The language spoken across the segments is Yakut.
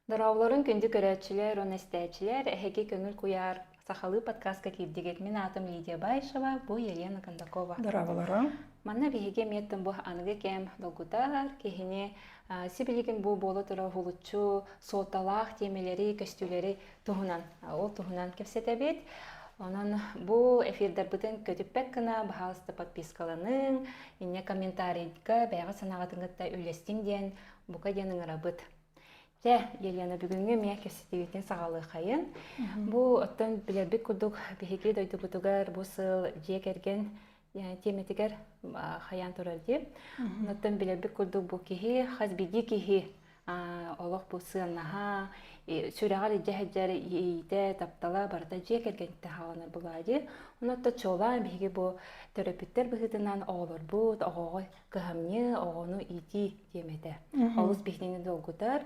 Дорооболорун күндү көрөөччүлэр уонна истээччилэр, эһиги Көҥүл куйаар сахалыы подкастка киирдигит. Мин аатым Лидия Баишева, бу Елена Кондакова. Дорооболорун. Манна биһиги эмиэ бу аныгы кэм долгутар, киһини сибилигин бу буола турар уһулуччу суолталаах тиэмэлэри, көстүүлэри туһунан, ол туһунан кэпсэтэбит. Онон бу эфирдарбытын көтүппэт гына, баһаалыста подпискаланыҥ, инньэ комментарийга бэйэҕит санааҕытын кытта үллэстиҥ диэн бука диэн ыҥырабыт. Дьэ, Елена, бүгүҥҥү эмиэ кэпсэтиибитин саҕалыахайын. Бу оттон билэрбит курдук биһиги дойдубутугар бу сыл дьиэ кэргэн тиэмэтигэр хайаан турар дии. Оттон билэрбит курдук бу киһи, хас биирдии киһи олох бу сыаннаһа, сүрэҕэр илдьэ сылдьар иэйиитэ, таптала барыта дьиэ кэргэниттэн хааланар булаа дии. Онон чуолаан биһиги бу төрөппүттэр быһыытынан оҕолорбут, оҕоҕо кыһамньы, оҕону иитии тиэмэтэ. Олус биһигини долгутар.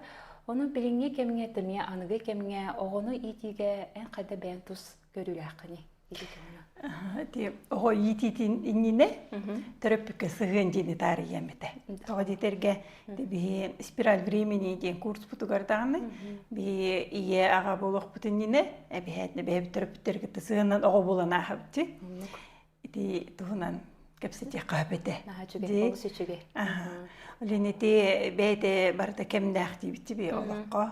Ону билиҥҥи кэмҥэ, эмиэ аныгы кэмҥэ оҕону иитиигэ эн хайда бэйэн тус көрүүлээххиний? Ти оҕо иитиитин иннинэ төрөппүккэ сыһыан диэни таарыйыам этэ. Тоҕо диэтэргэ биһи спираль времени диэн курспутугар даҕаны биһи ийэ аҕа буолуохпут иннинэ эбиһээтинэ бэйэбит төрөппүттэр кытта сыһыаннан оҕо буолан ааһабыт ити туһунан кэпсэтиэххэ сөп этэ. Наһаа үчүгэй, олус үчүгэй. Олин ити бэйэтэ барыта кэмнээх диибит би олоххо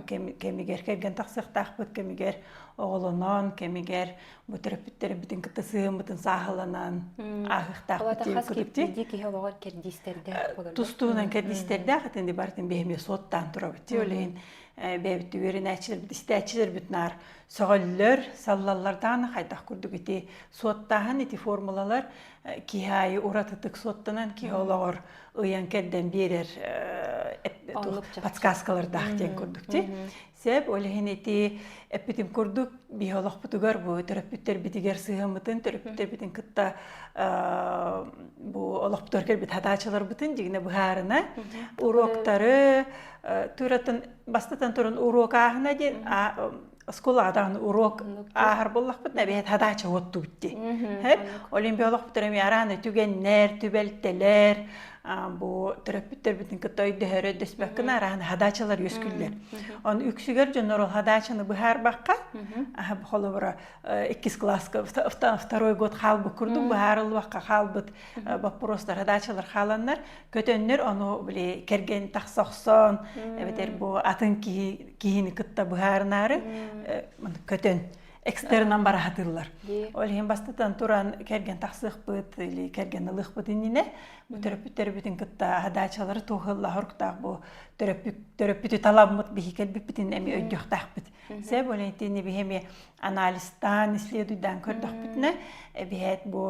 кэмигэр кэргэн тахсыахтаахпыт кэмигэр оҕолонон кэмигэр бу төрөппүттэрбитин кытта сыһыаммытын сааһыланан ааһыахтаахпыт хас киһи киһи олоҕор кэрдиистэрдээх болор. Тустуунан кэрдиистэрдээх итинди барытын бэйэми суоттаан турабыт. Ол иһин бэйэбит үөрэнээччилэрбит истээччилэрбит наар сөҕөллөр, саллаллар даҕаны хайдах курдук ити суоттааһын ити формулалар киһи аайы уратытык суоттанан киһи олоҕор ыйан кэрдэн биэрэр подсказкалардаах диэн курдук ти. Сеп ол иһин ити эппитим курдук биһи олохпутугар бу төрөппүттэрбитигэр сыһыаммытын төрөппүттэрбитин кытта бу олохпутугар кэлбит хатаачыларбытын дьигинэ быһаарына уроктары туратын бастатан туран уруок ааһына диэн оскуолаҕа даҕаны уруок ааһар буоллахпытына эбэһээт хадаача уоттубут дии. Олимпия олохпутар эмиэ арааны түгэннэр, түбэлтэлэр, бу төрөппүттэрбитин кытта өйдөһөр өйдөспөккүнэ арааны хадаачалар үөскүллэр. Оны үксүгэр дьоннор ол хадаачаны быһаарбакка, холобура иккис класска второй год хаалбыт курдук быһаарыллыбакка хаалбыт боппуруостар хадаачалар хааланнар көтөннөр ону били кэргэн тахса охсон эбэтэр бу атын киһи киһини кытта быһаарынаары көтөн экстернан бара сатыыллар. Ол иһин бастатан туран кэргэн тахсыахпыт или кэргэн ылыахпыт иннинэ бу төрөппүттэрбитин кытта хадаачалары туоһулла хоруктаах бу төрөппүтү таламмыт биһи кэлбиппитин эми өйдүөхтаахпыт. Сэ бу итини биһи эми анализтаан, исследуйдаан көрдөхпүтүнэ, эбиһээт бу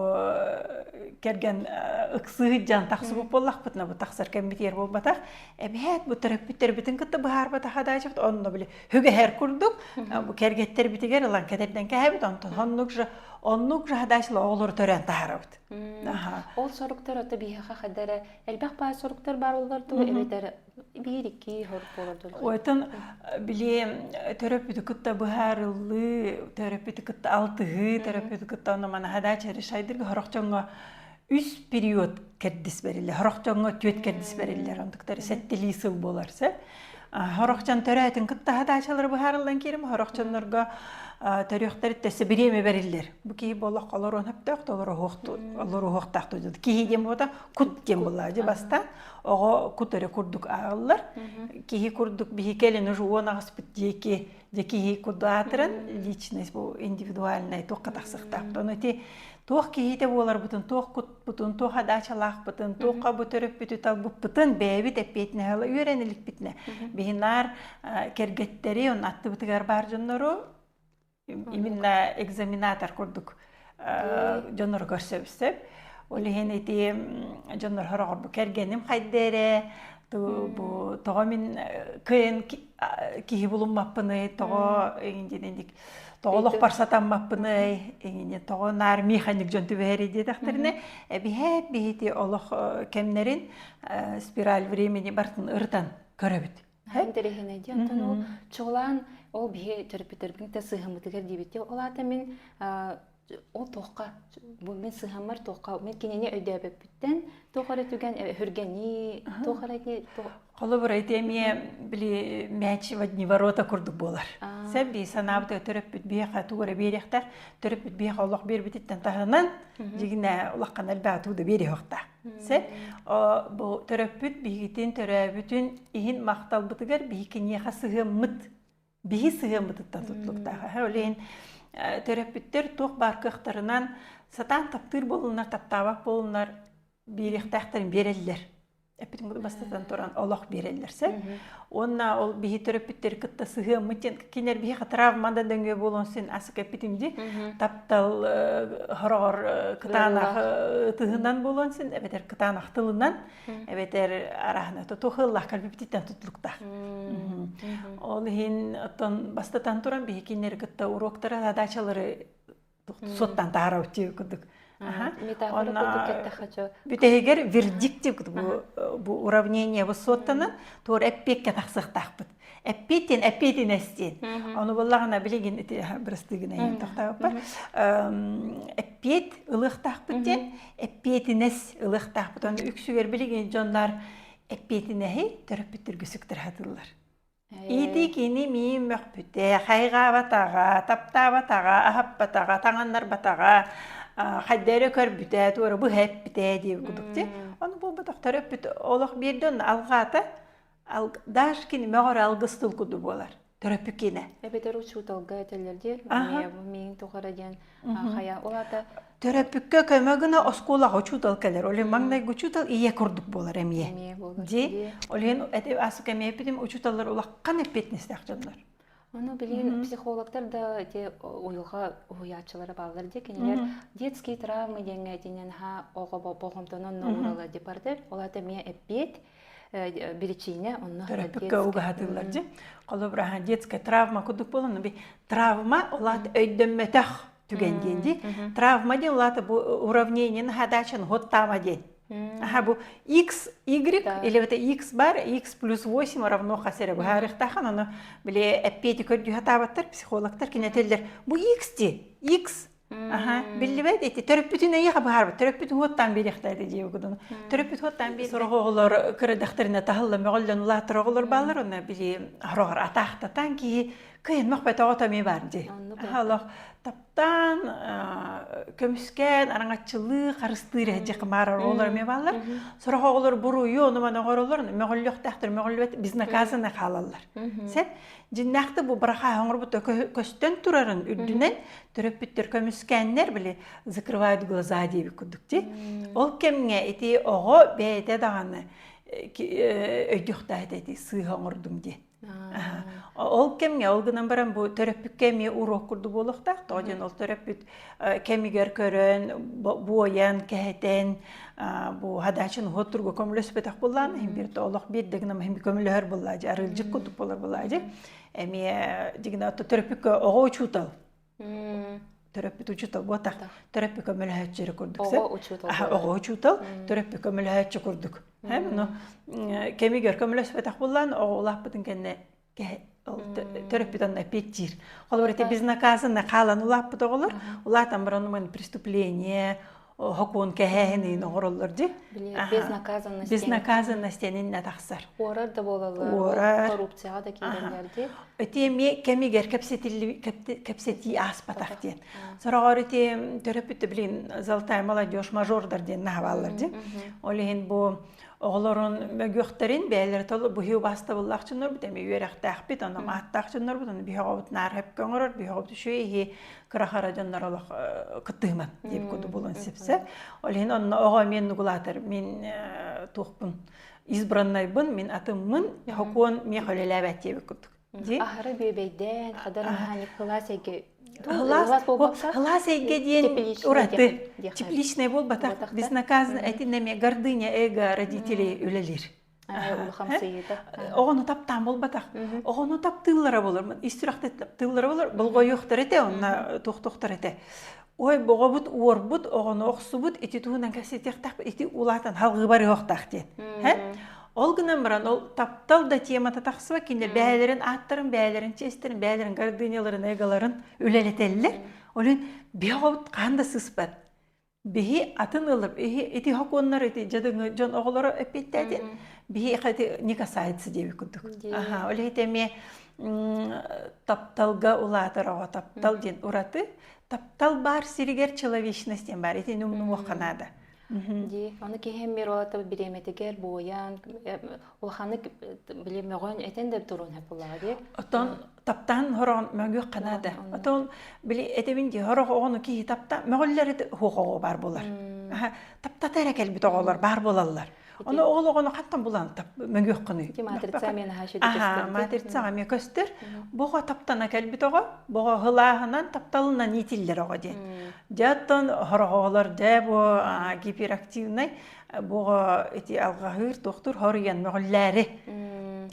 кэргэн ыксыы тахсыбыт буоллахпытына, бу тахсар кэммитигэр буолбатах, эбиһээт бу төрөппүттэрбитин кытта быһаарбатах адаачыбыт, онно били хүгэһэр курдук, бу кэргэттэрбитигэр ылан кэтэрдэн кэһэбит, онтон оннук же оннук же хадаачыла оҕолору төрөөн таһаарабыт. Ол соруктар ото биһиэхэ хадара элбэх баар соруктар баар боллор дуу эбэтэр биир-икки хорук буолар дуу? Ойтон били төрөппүтү кытта быһаарыллыы, төрөппүтү кытта алтыһыы, төрөппүтү кытта онно манаһадаача решайдырга хорохчоҥҥо үс период кэрдис бэриллэр. Хорохчоҥҥо түөт кэрдис бэриллэр. Онтуктары сэттилии сыл буолар сэ. Хорохчон төрөөтүн кытта хадаачалары быһаарыллан киирим. Хорохчоннорго төрүөхтэр төссө бириэмэ бэриллэр. Бу киһи буоллах олоруон хөптөөх, олоруохтаах Киһи диэн буота кут диэн буолла. Дьэ бастаан оҕо кут эрэ курдук ааҕыллар. Киһи курдук биһи кэлин уже уон аҕыспыт диэки дьэ киһи курдук аатыран личность бу индивидуальнай туохха тахсыахтаах. Ону ити туох киһитэ буоларбытын, туох кутпутун, туох адаачалаахпытын, туохха бу төрөппүтү талбыппытын бэйэбит эппиэтинэһэ үөрэн иликпитинэ биһи наар кэргэттэри, он аттыбытыгар баар дьоннору именно экзаменатор курдук дьоннору көрсөбүссөп. Ол иһин ити дьоннор хороҕор бу кэргэним хайда эрэ бу тоҕо мин кыайан киһи булуммаппыный тоҕо иҥин тоҕо олохпор сатаммаппыный иҥин тоҕо наар механик дьон түбэһэрий диэтэхтэринэ эбиһээт биһити олох кэмнэрин спираль времени бартын ырытан көрөбүт. Интэриэһинэй дии. Онтон ол чуолаан ол биһи төрөппүттэрбин да сыһыммытыгар диэбит. Ол аата мин. Ол туохха бу мин сыһаммар туохха мен кинини өйдөөбөппүттэн туох эрэ түгэн өһүргэнии туох эрэ Холобур, ити эмиэ били мяч в одни ворота курдук буолар. Сен би санаабыт төрөппүт биэхэ тугу эрэ биэриэхтээх, төрөппүт биэхэ олох биэрбититтэн таһынан дьигинэ улахан элбэҕи туу да биэриэхтээх. Сен бу төрөппүт биһигитин төрөөбүтүн иһин махталбытыгар биһи киниэхэ сыһыаммыт биһи сыһыаммытыттан тутулуктаах. Ол иһин төрөппүттэр туох баар кыахтарынан сатаан таптыыр буолуннар, таптаабат буолуннар биэриэхтээхтэрин биэрэллэр. Эппитин курдук бастатан туран олох биэрэллэр сөп. Уонна ол биһи төрөппүттэри кытта сыһыаммыт диэн кинилэр биһиэхэ травма да дөҥүө буолуон син асык эппитим дии. Таптал хороҕор кытаанах ытыһынан буолуон син эбэтэр кытаанах тылынан эбэтэр араһына туох ыллаах кэлбиппититтэн тутулуктаах. Ол иһин оттон бастатан туран биһи кинилэри кытта уроктары задачалары суоттан таһаарабыт дии курдук. Метафора курдук эттэххэ Бүтэһигэр вердикт диэбит бу бу уравнение бу суоттанан туор эппиэккэ тахсыахтаахпыт. Эппиэт диэн эппиэтинэс диэн. Ону буллаҕына билигин ити бырастыгына тохтообуппар эппиэт ылыахтаахпыт диэн эппиэтинэс ылыахтаахпыт. Ону үксүгэр билигин дьоннор эппиэтинэһи төрөппүттэргэ сүктэр сатыыллар. Ити кини миин мөхпүтэ, хайҕаабатаҕа, таптаабатаҕа, аһаппатаҕа, таҥыннарбатаҕа, хайда эрэ көрбүтэ, туора быһа эппитэ диэбит курдук дии. Ону буолбатах төрөппүт олох биэрдэ онно алҕаата, даже кини мөҕөрө алгыс тыл курдук буолар. Төрөппүт киинэ. Эбэтэр учууталга этэллэр диир, миин тухары диэн хайа ол аата Төрөппүккэ көмө гына оскуолаҕа учуутал кэлэр. Ол иһин маҥнайгы учуутал ийэ курдук буолар эмиэ. Эмиэ буолар. Дии. Ол иһин асык эмиэ эппитим учууталлар улахан эппиэтинэстээх дьоннор. Ону билигин психологтар да ити уйулҕа уһуйааччылара бааллар дии кинилэр детские травмы диэҥҥэ итинэн ха оҕо болҕомтону онно уураллар деп бардыр. Ол аата эмиэ эппиэт биричиинэ онно Төрөппүккэ угаһатыыллар дии. Холобура детская травма курдук буолан би травма ол аата өйдөммөтөх түгэн диэн дии. Травма диэн улаата бу уравнение задачаны хоттаама диэн. Аха бу x, y или это x бар, x плюс 8 равно хас эрэ быһаарыахтаахан ону били эппиэти көрдүү сатаабаттар психологтар кинэтэллэр бу x ди x Аха, биллибэт ити төрөппүтүн эйиэхэ быһаарбыт төрөппүт уоттаан биэриэхтээтэ дии кудуну төрөппүт уоттаан биэр сорох оҕолор кырадэхтэринэ таһылла мөҕөллөн улаатар оҕолор бааллар онно били хороҕор атаахтатан киһи кыйын мөхпөтөҕө томии бар дии олох таптаан көмүскээн араҥаччылыы харыстыыр эһдьи хымаар оҕолор эмиэ бааллар сорох оҕолор буруйу ону маны оҥороллор мөҕүллүөхтээхтэр мөҕүллүбэт безнаказанно хаалаллар сеп дьиннээхти бу бырахаа оҥорбут көстөн турарын үрдүнэн төрөппүттэр көмүскээннэр били закрывают глаза диэбит курдук дии ол кэмҥэ ити оҕо бэйэтэ даҕаны өйдүөхтээх этэ ити сыыһа оҥордум диэн Ол кэмҥэ ол гынан баран бу төрөппүккэ эмиэ уруок курдук буолуохтаах. Тоҕо диэн ол төрөппүт кэмигэр көрөн, буойан, кэһэтэн бу хадаачын уһуот турга көмөлөспөтөх буллаан, иһин биир олох биир да гынан иһин көмөлөһөр буллаа дьи, арыылдьык курдук буолар буллаа дьи. Эмиэ дигинэ төрөппүккэ оҕо учуутал төрөппүт учуутал буотах төрөппүт көмөлөһөөччү эрэ курдук оҕо учуутал оҕо учуутал төрөппүт көмөлөһөөччү курдук ну кэмигэр көмөлөспөтөх буллаан оҕо улааппытын кэннэ төрөппүт онно эппиэттиир холобур ити безнаказанно хаалан улааппыт оҕолор улаатан баран преступление хокуон кэһээһин оҥороллор дии. Безнаказанность. Безнаказанность иннэ тахсар. Уорар да буолаллар. Уорар. Коррупцияҕа да киирэллэр дии. Ити эмиэ кэмигэр кэпсэтии ааспатах диэн. Сороҕор ити төрөппүт блин золотая молодежь мажордар диэн наһабаллар дии. Ол иһин бу оҕолорун мөгүөхтэрин бэйэлэрэ толу быһыы убаастабыллаах дьоннорбут эмиэ үөрэхтээхпит, онон ааттаах дьоннорбут, ону биһи оҕобут наар хөпкө оҥорор, биһи оҕобут үчүгэй иһи кыра-хара дьоннор олох кыттыһыман диэбит курдук буолуон сөпсө. Ол иһин онно оҕо эмиэ нугулаатар мин туохпун избраннайбын, мин атыммын, хокуон миэхэ үлэлээбэт диэбит курдук. Ди? Аһары бүөбэйдээн, хадар механик кылаас эйгэ Кылаас эйгэ диэн ураты тепличный буолбатах безнаказанно этин эмиэ гордыня эго родителей үлэлиир. Улахамсыйыыта. Оҕону таптаан буолбатах. Оҕону таптыыллара болор. Ис сүрэхтэ таптыыллара болор. Болҕойуохтар этэ, онно туохтуохтар этэ. Ой, боҕобут уорбут, оҕону охсубут, ити туһунан кэпсэтиэхтээх, ити улаатан халҕыы барыахтаах диэн. Ол гынан баран, ол таптал да темата тахсыба, кинилэр бэйэлэрин ааттарын, бэйэлэрин чиэстэрин, бэйэлэрин гордыняларын, эголарын үлэлэтэллэр. Ол иһин биһи оҕобут хаһан да сыыспат. Биһи атын ылып, ити хокуоннар ити дьадыҥы дьон оҕолоро эппиэттээтин, биһи ити не касается диэбит курдук. Аха, ол иһин эмиэ тапталга улаатар оҕо таптал диэн ураты. Таптал баар сиригэр человечность диэн баар. Итини умнумуохха наада. Дии, ону киһи эмиэ олата бириэмэтигэр буойан, улаханнык били мөҕөн этэн да туруон сөп буоллаҕа дии. Оттон таптаан хороҕон мөҥүөх наада. Оттон били этэбин дии хорох оҕону киһи тапта мөҕүллэр хуох оҕо баар буолар. Таптата эрэ кэлбит оҕолор баар буолаллар. Ону оҕол оҕону хантан булан мөҥүөххүнүй? Матрица эмиэ наһаа үчүгэй көстөр. Матрица эмиэ көстөр. Бу оҕо таптана кэлбит оҕо, бу оҕо һылааһынан, тапталынан иитиллэр оҕо диэн. Дьэ оттон хорох оҕолор дьэ бу гиперактивнай бу оҕо ити алҕаһыыр туохтуур хоруйан мөҕүллээри.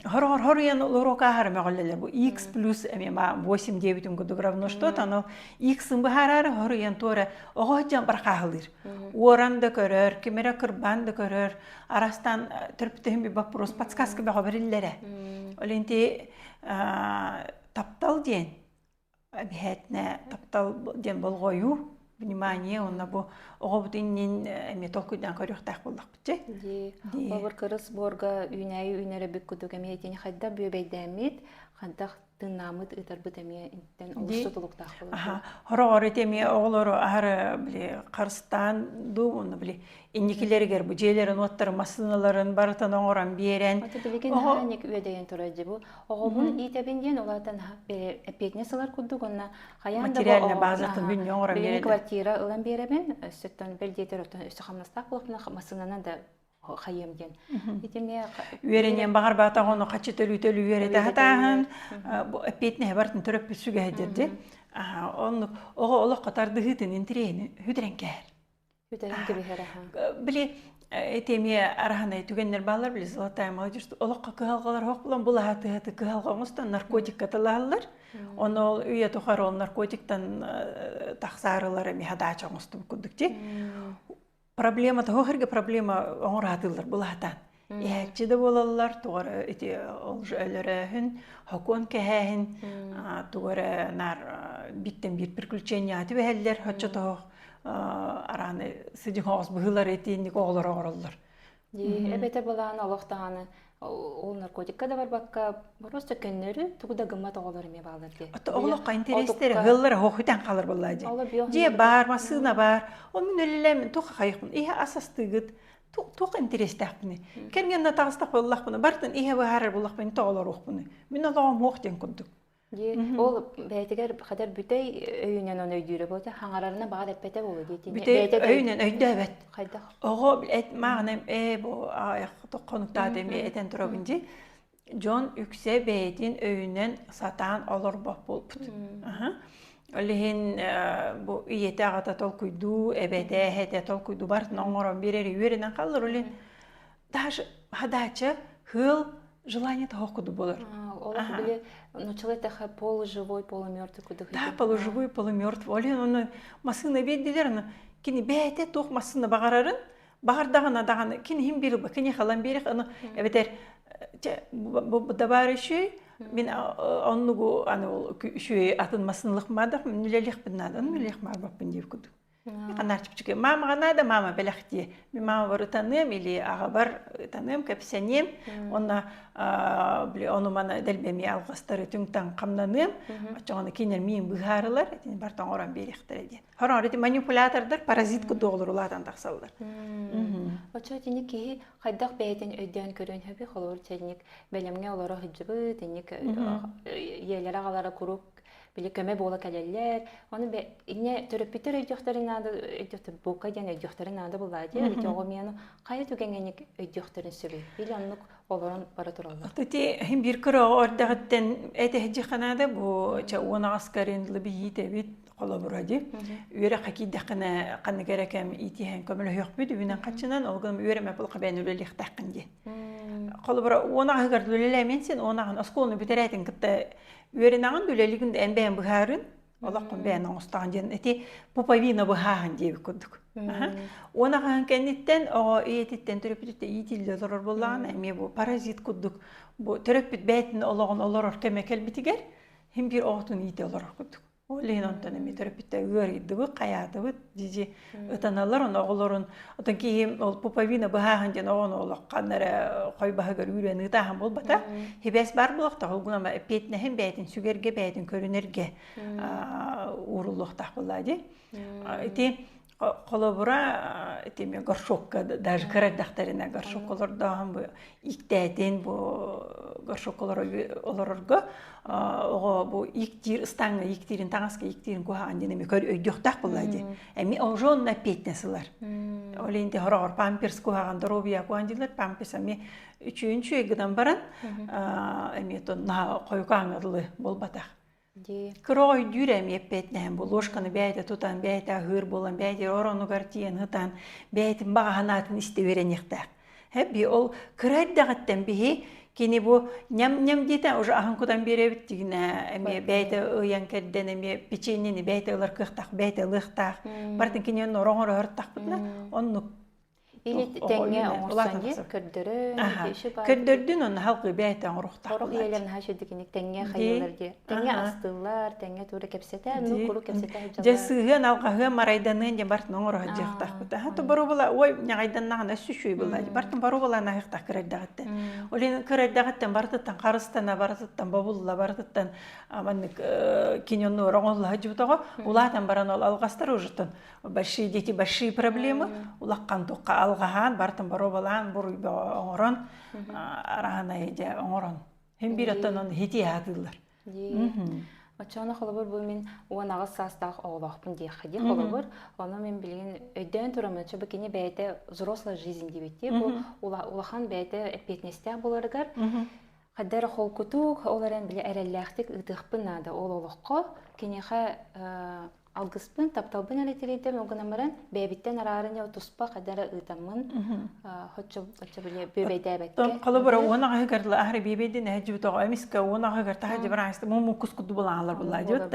Хороҕор хоруйан уруок ааһары мөҕүллэлэр. Бу x плюс эмиэ 8 диэбитим курдук равно что-то, но x-ын быһаараары хоруйан туора оҕо сылдьан бархааһылыыр. Уоран да көрөр, ким эрэ кырбаан да көрөр, арастан төрөппүтүһүн bir вопрос подсказка бөҕө бэриллэрэ. Ол инти таптал диэн эбиһээтинэ таптал диэн болҕойуу, внимание уонна бу оҕобут иннин эмиэ толкуйдаан көрүөхтээх буоллахпыт дии. Дии. Холобур кырыс буорга үүнээйи үүнэрэ бүк кудук эмиэ итини хайдах бүөбэйдээммит, хайдах тыыннааммыт ыытарбыт эмиэ интэн олус тутулуктаах буолар. Хороҕор ити эмиэ оҕолору аһары били харыстаан дуу уонна били инникилэригэр бу дьиэлэрин уоттарын массыыналарын барытын оҥорон биэрэн Ата билигин наһаа үөдэйэн турар дии бу оҕобун иитэбин диэн улаатан эппиэтинэс ылар курдук уонна хайаан да материальная базатын бүнньэ оҥорон билигин квартира ылан биэрэбин өссөттөн бэл диэтэр оттон өссө хамнастаах буолуохпуна массыынанан да хайыам диэн. Итинге үөрэниэн баҕарбаатах ону хаччы төлүү-төлүү үөрэтэ сатааһын бу эппиэтинэһи барытын төрөппүт сүгэһэ Оннук оҕо олоххо тардыһыытын интириэһин хүтэрэн кэһэр. Хүтэрэн кэбиһэр аха. Били эти эмиэ араһанай түгэннэр бааллар били золотая молодежь олоххо кыһалҕалар хоох булан булаһатыһаты кыһалҕа оҥостон наркотикка талаһаллар. Ону ол үйэ тухары ол наркотиктан тахсаарылар эмиэ хадаача оҥостубут курдук ти. Проблема тоһо хэргэ проблема оҥораатыллар булаһатаан. Иһээччи да буолаллар, тугар ити ол өлөрөөһүн, хокуон кэһээһин, тугар наар биттен биир приключения түбэһэллэр, хоччо тоһох арааны сыдьыҥ оҕус быһыылар итинник оҕолор оҥороллор. Эбэтэ былаан олох даҕаны ол наркотикка да барбакка просто көннөрү тугу да гыммат оҕолор эмиэ бааллар дии. Ото оҕолоххо интэриэстэрэ ыаллара хоһутан хаалар буоллаа дии. Дьиэ баар, массыына баар. Ол мин үлэлээмин туох хайыхпын иһэ ас астыыгыт туох интэриэстээхпиний? Кэргэннэ таҕыстах буоллахпына бартын иһэ быһаарар буоллахпын тоҕолоруохпунуй. Мин олоҕум уох диэн курдук. Ол бэйэтигэр хатар бүтэй өйүнэн оны өйдүүрэ буолта хаҥарарына баҕар эппэтэ буолуо дии. Бүтэй өйүнэн өйдөөбөт. Хайдах? Оҕо эт мааҕына ээ бу хонуктаат эмиэ этэн турабын дии. Дьон үксэ бэйэтин өйүнэн сатаан олорбот буолбут. Ол иһин бу ийэтэ аҕата толкуйдуу, эбэтэ эһэтэ толкуйдуу барытын оҥорон биэрэр үөрэнэн хаалар. Ол иһин даже задача хыл желание того курдук болор. Ол били нуччалыы эттэххэ полуживой, полумертвый курдук. Да, полуживой, полумертвый. Ол иһин ону массыына биэрдилэр, ону кини бэйэтэ туох массыына баҕарарын, баҕардаҕына даҕаны кини иһин биир кини халан биэрэх аны эбэтэр бу үчүгэй мин оннугу аны ол үчүгэй атын массыыналык маадах мин үлэлиэхпин наада ону үлэлиэх маарбаппын диир курдук Канаарчыпчык мамаҕа наада мама бэлэхтиэ. Мин мамабар ытаныам или аҕабар ытаныам, кэпсэниэм. Онно били ону маны дэлбэми алҕастары түҥ-таҥ хамнаныам. Оччоҕуна кинилэр миин быһаарылар, итини барытын оҥорон биэриэхтэрэ диэн. Хороҥор ити манипулятордар паразит курдук олор улаатан тахсаллар. Оччо итини киһи хайдах бэйэтин өйдөөн көрүөн сөбүй? Холобур, чэйник бэлэмҥэ олоро сылдьыбыт, инник ийэлэрэ аҕалара куруук били көмө буола кэлэллэр. Ону инньэ төрөппүттэр өйдүөхтэрин наада, өйдүөхтэр бука диэн өйдүөхтэрин наада буоллаа дии. Ити оҕо миэну хайа түгэҥҥэ өйдүөхтэрин сөбүй? Или оннук олорон бара тураллар. Ити биир кыра оҕо эрдэҕиттэн этэһдьи ханаада бу ча уон аҕыс карендлы биһиитэбит холобура ди. Үөрэххэ киирдэххинэ ханнык эрэ кэм иитиһэн көмөлөһүөхпүт үбүнэн хаччынан ол гынан үөрэмэ булха бэйэн үлэлиэхтээххин диэн. Холобура уон аҕыһыгар үлэлээмин син уон аҕын оскуоланы бүтэрээтин кытта Үөрэнэҕин да үлэлигин да эн бэйэн быһаарын, олоххун бэйэн оҥостоҕун диэн ити пуповина быһааһын диэбит курдук. Уон аҕаһын кэнниттэн оҕо ийэтиттэн төрөппүтүттэн иитиллэ олорор буоллаҕына эмиэ бу паразит курдук бу төрөппүт бэйэтин олоҕун олорор кэмэ кэлбитигэр син биир оҕотун иитэ олорор курдук. Ол иһин онтон эмиэ төрөппүттэр ыарыйдыбыт, хайаатыбыт дии ытаналлар, ону оҕолорун отон киһи ол пуповина быһааһын диэн оҕону олоххан эрэ хойбаһыгар үүрэн ыытааһын буолбата. Хибээс баар буолуохтаах, ол гынан эппиэтинэһин бэйэтин сүгэргэ, бэйэтин көрүнэргэ ууруллуохтаах буоллаа дии. Ити холобура ити горшокка даже кыра эрдэхтэринэ горшок олордооһун бу иктээтин бу горшок олорорго оҕо бу иктиир ыстааҥҥа иктиирин таҥаска иктиирин куһаҕан диэн эми көр өйдүөхтээх буолла дии эми уже онно эппиэтинэс ылар ол иһин хороҕор памперс куһаҕан доруобуйа куһаҕан дииллэр памперс эми үчүгүн үчүгэй гынан баран эми наһаа хойукааҥҥа дылы буолбатах Дии. Кыра өйдүүр эмиэ эппиэтинэһин бу ложканы бэйэтэ тутан, бэйэтэ аһыыр буолан, бэйэтэ оронугар тиийэн ытан, бэйэтин баҕа санаатын истэ үөрэниэхтээх. Би ол кыра эрдэҕиттэн биһи кини бу ньам-ньам диэтэ уже аһын кутан биэрэбит дигинэ эмиэ бэйэтэ ыйан кэрдэн эмиэ печеньени бэйэтэ ылар кыахтаах, бэйэтэ ылыахтаах. Барытын кини онно ороҥор оһортахпытына оннук Или тэҥҥэ оҥорсон дии көрдөрөн Көрдөрдүн онно халкы бэйэтэ оҥоруохтаах Сорох ийэлэр наһаа үчүгдүк тэҥҥэ хайыылар дии. Тэҥҥэ астыыллар, тэҥҥэ туура кэпсэтэ, ну куруук кэпсэтэ сылдьаллар. Дьэ сыыһыан, алҕаһыан, марайданыан дьэ бартын оҥоро сылдьыахтаахпыт. Аха то боруобала ой ньаҕайданнаҕына өссө үчүгэй буолла. Бартын боруобалаан аһыахтаах кыра эрдэҕиттэн. Ол иһин кыра эрдэҕиттэн барытыттан харыстана, барытыттан бобулла, барытыттан маннык кини оннугар оҥолло сылдьыбытоҕо улаатан баран ол алҕастар ужутун большие дети большие проблемы улаххан тухха алҕаһаан бартын боруобалаан буруйба оҥорон араһанай дьэ оҥорон хин биир оттон он хити аатыыллар Оччоҕуна холобур бу мин 18 саастаах оҕолоохпун диэххэ дии холобур ону мин билигин өйдөөн тураммын бу кини бэйэтэ взрослая жизнь диэбиттии бу улахан бэйэтэ эппиэтинэстээх буоларыгар Хайда эрэ холкутук, ол эрэн били эрэллээхтик ыытыахпын наада. Ол олоххо киниэхэ алгыспын, тапталбын эрэ тириэрдэм, ол гынан баран бэйэбиттэн араарын я туспа хайда эрэ ыытаммын оччо оччо били бүөбэйдээбэккэ. Холобура уон аҕыһыгар аһары биэбэйдин эһэдьибит оҕо эмискэ уон аҕыһыгар таһа дьыбараҥста муммуккус курду булаалар буллаа диэбит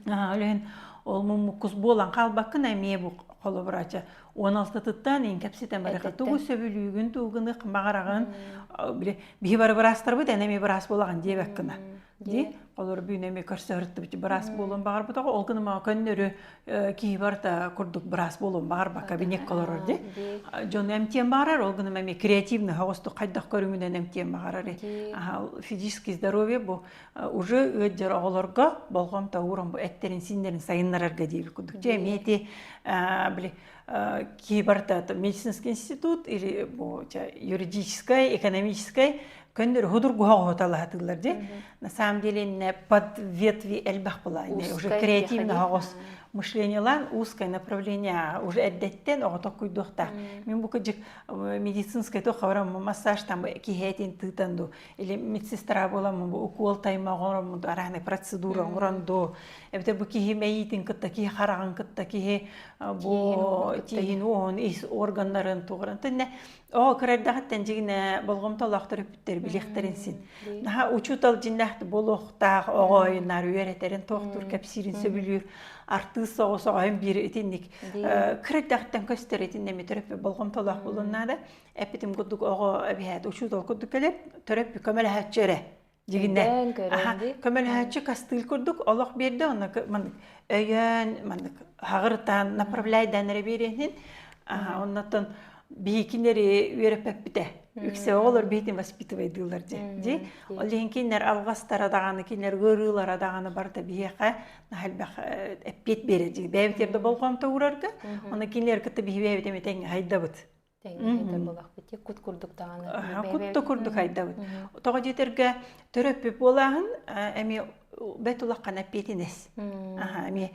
Ол иһин ол муммуккус буолан хаалбаккын эмиэ бу холобурача 16-тыттан ин кэпсэтэн барыха тугу сөбүлүүгүн тугуну баҕараҕын били биһи бары быраастарбыт эн эмиэ быраас буолаҕын диэбэккина ди олор бүүнэ эмиэ көрсөһөртүбүт быраас буолуон баҕарбытаҕа ол гына көннөрү киһи барыта курдук быраас буолуон баҕарбакка кабинекка олорор ди дьон эмтиэн баҕарар ол гына эмиэ креативный оҕостук хайдах көрүҥүнэн эмтиэн баҕарар физический здоровье бу уже ыалдьар оҕолорго болҕомто ууран бу эттэрин синнэрин сайыннарарга диэбит курдук дьэ эмиэ ити били киһи барыта медицинский институт или бу юридическай экономическай көннөрү худургуһа оҕоталаһатылар ди на самом деле не под ветви элбэх была уже креативно оҕос мышлениелаан узкое направление уже эрдэттэн оҕото куйдуохтаах мен бу кыдьык медицинскай туох массаж там киһиэтин тыытан ду или медсестра буоламмын бу укуол тайма оҥороммун араанай процедура оҥорон дуу эбэтэр бу киһи мэйиитин кытта киһи хараҕын кытта киһи бу тииһин уоһун ис органнарын туҕуран тэннэ оо кыра эрдэҕиттэн дьигинэ болҕомтолоох төрөппүттэр билиэхтэрин син наһаа учуутал дьиннээх буолуохтаах оҕо ойунаар үөрэтэрин туохтуур кэпсиирин сөбүлүүр артыыс соҕус оҕоһун биир итинник кыра эрдэҕиттэн көстөр итиннэ эми төрөппүт болҕомтолоох буолуон наада эппитим курдук оҕо эбиһээт учуутал курдук кэлэр төрөппүт көмөлөһөөччү эрэ дьигинэ көмөлөһөөччү кастыыл курдук олох биэрдэ онно маннык өйөөн маннык хаҕырытаан направляйдаан эрэ биэриэһин оннотон биһикинери үөрэппэппитэ үксэ оҕолор биһитин воспитывайдыылар дьэ дьи ол иһин кинилэр алҕастара даҕаны кинилэр ыарыылара даҕаны барыта биһиэхэ наһаа элбэх эппиэт биэрэр дьи бэйэбит эрдэ болҕомто уурарга оны кинилэр кытта биһи бэйэбит эмэ тэҥҥэ хайдабыт Тэҥҥэ буолахпыт кут курдук даҕаны. Кут да курдук хайдабыт. Тоҕо диэтэргэ төрөппүт буолааһын эмиэ бэт улахан эппиэтинэс. Эмиэ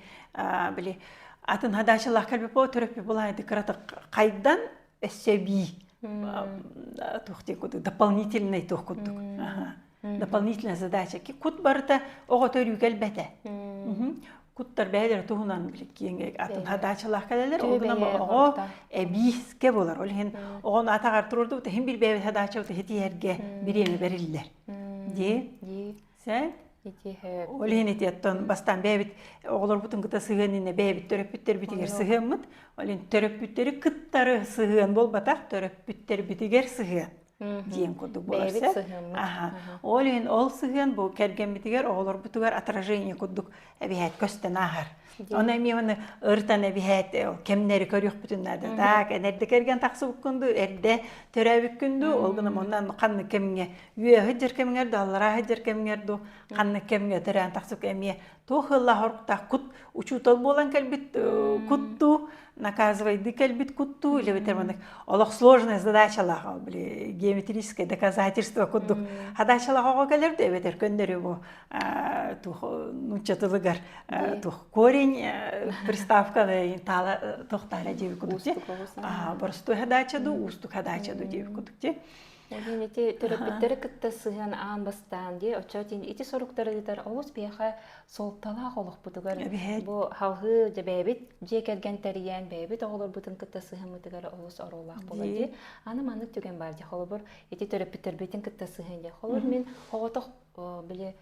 били атын хадаачылаах кэлбит буо төрөппүт буолааһын кыратык хайдан өссө бии туох диэн курдук дополнительный туох курдук. Дополнительная задача. Кут барыта оҕо төрүү кэлбэтэ. Куттар бэйэлэрэ туһунан киэҥ атын хадаачалаах кэлэлэр. Ол гынан оҕо эбиискэ буолар. Ол иһин оҕону атаҕар туруордубут, иһин бир бэйэбит хадаачабыт иһитиһэргэ бириэмэ бэриллэр. Дии. Сэ? Ол иһин ити оттон бастаан бэйэбит оҕолорбутун кытта сыһыан иннэ бэйэбит төрөппүттэрбитигэр сыһыаммыт. Ол иһин төрөппүттэри кыттары сыһыан буолбатах, төрөппүттэрбитигэр сыһыан. диэн курдук буолар Бэйэбит сөп. сыһыаммыт. Аха. Ол иһин ол сыһыан бу кэргэммитигэр, оҕолорбутугар отражение курдук эбиһээт көстөн ааһар. Оны эмиэ оны ыртан эбиһээт кэмнэри көрүөхпүтүн наада. Так, эрдэ кэргэн тахсыбыккын дуу, эрдэ төрөөбүккүн дуу, ол гынан оннан ханнык кэмҥэ үөһэ дьэр кэмҥэр дуу, аллараа дьэр кэмҥэр дуу, ханнык кэмҥэ төрөөн тахсыбыт эмиэ туох ыаллаах оруктаах кут учуутал буолан кэлбит куттуу наказывайды кэлбит куттуу или битер маннык олох сложная задачалаах ол били геометрическое доказательство курдук задачалаах оҕо кэлэр да эбэтэр көннөрү бу туох нуучча тылыгар туох корень приставка таала тохтаара диэби курдук боростуой задача ду уустук задача ду диэби курдук ти Ол ити төрөппүттэри кытта сыһыан аан бастаан дии оччо ити соруктары ыытар олус биһиэхэ суолталаах олохпутугар бу халһыы дьэ бэйэбит дьиэ кэргэн тэрийэн бэйэбит оҕолорбутун кытта сыһыаммытыгар олус оруоллаах буолар дии. Аны маннык түгэн баар дии холобур ити төрөппүттэрбитин кытта сыһыан дии. Холобур мин оҕотох били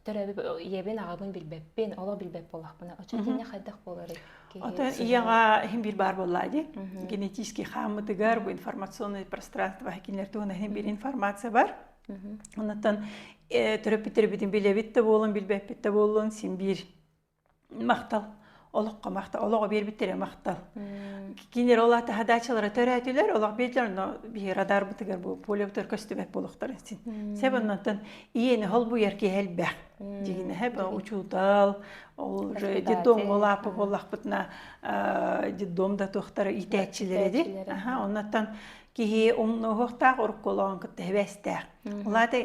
төрөөбүт ийэбин аҕабын билбэппин олох билбэт буоллахпына оччо итиннэ хайдах буоларый Оттон ийэҕэ иһин биир баар буоллаа дии. Генетический хааммытыгар бу информационное пространство кинилэр туһунан иһин биир информация бар. Оннуттан төрөппүттэрбитин билэбит да буолун, билбэппит да буоллун, син биир махтал. Олоххо махтал, олоҕу биэрбиттэрэ махтал. Кинилэр ол аата задачалара төрөөтүлэр, олох биэрдилэр, но биһи радарбытыгар бу полебытыгар көстүбэт буолуохтарын син. Себ оннуттан ийэни холбуйар киһи элбэх. Дьигинэ бу учуутал, ол уже детдом буолааппы буоллахпытына детдом да туохтара иитээччилэрэ ди. Аха, оннуттан киһи умнуохтаах урукку олоҕун кытта хэбэстээх. Улаата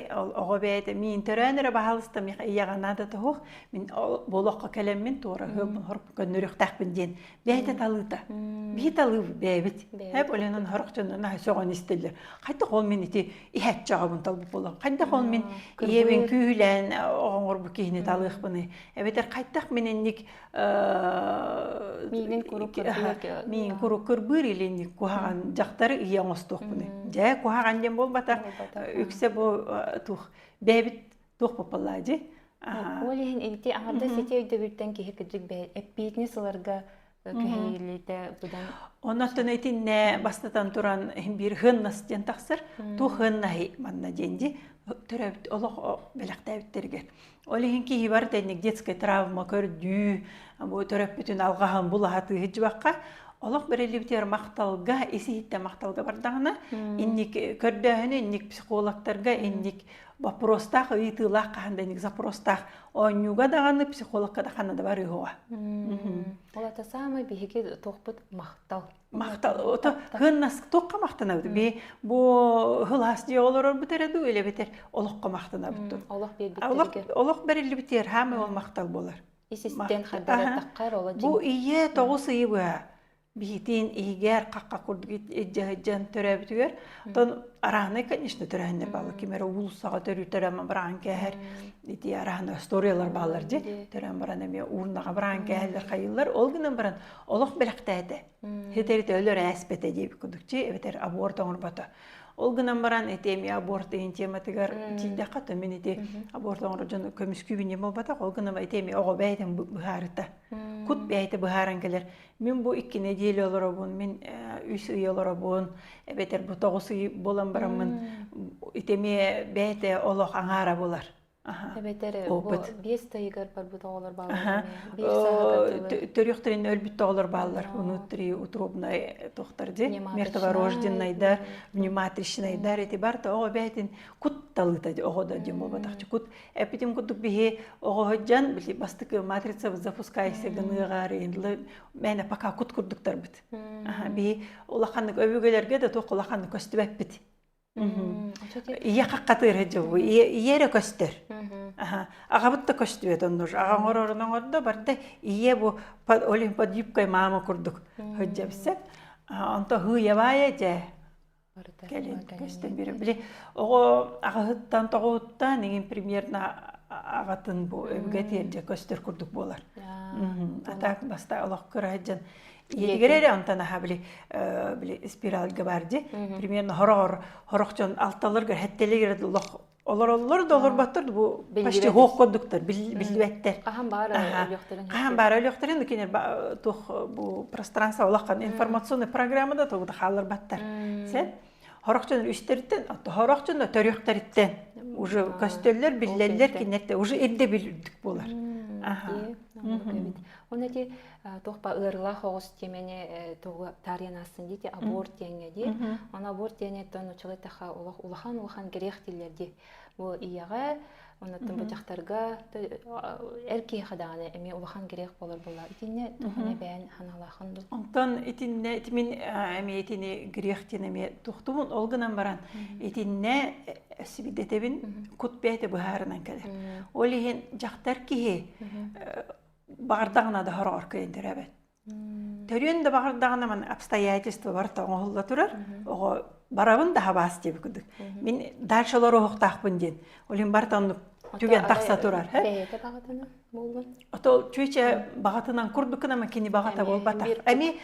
оҕо бэйэтэ миин төрөөн эрэ баһаалыста миэхэ ийэҕэ наада тоһуох мин болоххо кэлэммин туора ыһыабын көннөрүөхтээхпин диэн бэйэтэ талыыта. Биһи талыыбыт бэйэбит. Хэп оленон хорох дьонун сөҕөн истэллэр. Хайдах ол мин ити иһэччи аҕабын талбыт буолам. Хайдах ол мин ийэбин күүһүлээн оҕоҥорбут киһини талыахпыный. Эбэтэр хайдах мин инник Миигин курук кырбыыр миигин курук кырбыыр или инник куһаҕан дьахтары ийэ оҥостуохпунуй. Дьэ куһаҕан диэн буолбатах. Үксэ бу туох бэйэбит туох попаллаа дии. Ол иһин ити аҥардас ити өйдөбүлтэн киһи кырдьык эппиэтинэс ыларга күһэйиллиитэ быдан Оннуттан итиннэ бастатан туран биир хыннас диэн тахсар. Туох хыннаһый манна диэн дии төрөөбүт олох бэлэхтээбиттэригэр. Ол иһин киһи бар тэнник детская травма көрдүү, бу төрөппүтүн алҕаһын булаһатыы сылдьыбакка, олох бэриллибитигэр махталга, ис иһиттэн махталга бардаҕына, инник көрдөөһүнү, инник психологтарга, инник вопростаах, ыйытыылаах хаһан да инник запростаах оонньууга даҕаны, психологка да ханна да барыыһыга. Ол это самый биһиги туохпут махтал. Махтал, ото хыннас туохха махтанабыт? Би бу хылаас дьиэ олорорбут эрэ дуу, илэбитер олоххо махтанабыт дуу? Олох биэрбиттэригэр. Олох бэриллибитигэр хаамай ол махтал буолар. Ис-истэн хардараттаххар ола Бу ийэ 9 ыйы быһа биһитин иһигэр хахха курдук илдьэ төрөөбүтүгэр оттон араанай конечно төрөһөннөр бааллар ким эрэ уулуссаҕа төрүү төрөөн бараан кээһэр ити араана историялар бааллар дии төрөөн баран эмиэ уурнаҕа бараан кээһэллэр хайыыллар ол гынан баран олох бэлэхтээтэ. Хитэритэ өлөр ээспэтэ диэбит курдук чи эбэтэр аборт оҥорбото. Ол гынан баран ити эмиэ аборт иһин тематыгар тиийдэххэ то мин ити аборт оҥорор дьону көмүскүүбүн диэн буолбатах. Ол гынан ити эмиэ оҕо бэйэтин быһаарыта. Кут бэйэтэ быһааран кэлэр. Мин бу 2 нэдиэлэ олоробун, мин 3 ый олоробун, эбэтэр бу 9 ый буолан бараммын ити эмиэ бэйэтэ олох аҥаара буолар. Эбэтэр бу 5 ыйыгар барбыт оҕолор бааллар биир сааһыгар дылы. Төрүөхтэрин өлбүт оҕолор бааллар. Внутри утробной тохтар ди, мертворожденнайдар, внематричнайдар ити барта оҕо бэйэтин кут талыыта оҕо да диэн буолбатах кут эпитим курдук биһи оҕоһодьан били бастакы матрица запускайся гыныаҕар мээнэ пока кут курдуктарбыт. Биһи улаханнык өбүгэлэргэ да туох улаханнык көстүбэппит. Ийэ хаххатыыр дьылбы ийэ эрэ көстөр. Аҕабыт да көстүбэт оннур. Аҕа оҥорорун оҥордо барда ийэ бу олин под юбкой мама курдук сылдьабысып. Онто һыйабаайа дьэ кэлин көстөн биэрэ. Били оҕо аҕаһыттан тоҕуһуттан иҥин примерно аҕатын бу өбүгэ тиэрдьэ көстөр курдук буолар. А так баста олох кыра дьон Ийэтигэр эрэ онтон аха били били спиральга бар ди. Примерно хороҕор хорох дьон алталаргар хэттэлигэр олох олороллор да олорботтор бу почти хоох курдуктар биллибэттэр. Хаһан баар өлүөхтэрин. Хаһан баар өлүөхтэрин кинер туох бу пространство улахан информационный программа да тугу да хаалларбаттар. Сен. Хорох дьон үстэриттэн, хорох дьон төрүөхтэриттэн уже көстөллөр, биллэллэр, кинилэртэ уже ирдэбил үрдүк буолар. Аха. Оны эти туох ба ыарылаах оҕус тиэмэни тугу таарыйан аастын диити аборт диэҥҥэ дии. Оны аборт диэни учулай таха олох улахан улахан грех дииллэр дии. Бу ийэҕэ Оннуттан бу дьахтарга эр киһиэхэ даҕаны эмиэ улахан грех буолар буолла. Итиннэ туһун эбээн ханалаахын дуу? Онтон итиннэ мин эмиэ итини грех диэн эмиэ тухтубун ол гынан баран итиннэ сибидэтэбин кут бэйэтэ быһаарынан кэлэр. Ол иһин дьахтар киһи баҕардаҕына да хороҕор кыайан төрөөбөт. Төрүөн да баҕардаҕына ман обстоятельства барыта оҥоһулла турар. Оҕо барабын да хабаас диэбит курдук. Мин дальше олоруохтаахпын диэн. Ол иһин барыта оннук түгэн тахса турар. Бэйэтэ баҕатынан буоллун. Ото чүөчэ баҕатынан курдук гынан кини баҕата буолбатах. Эми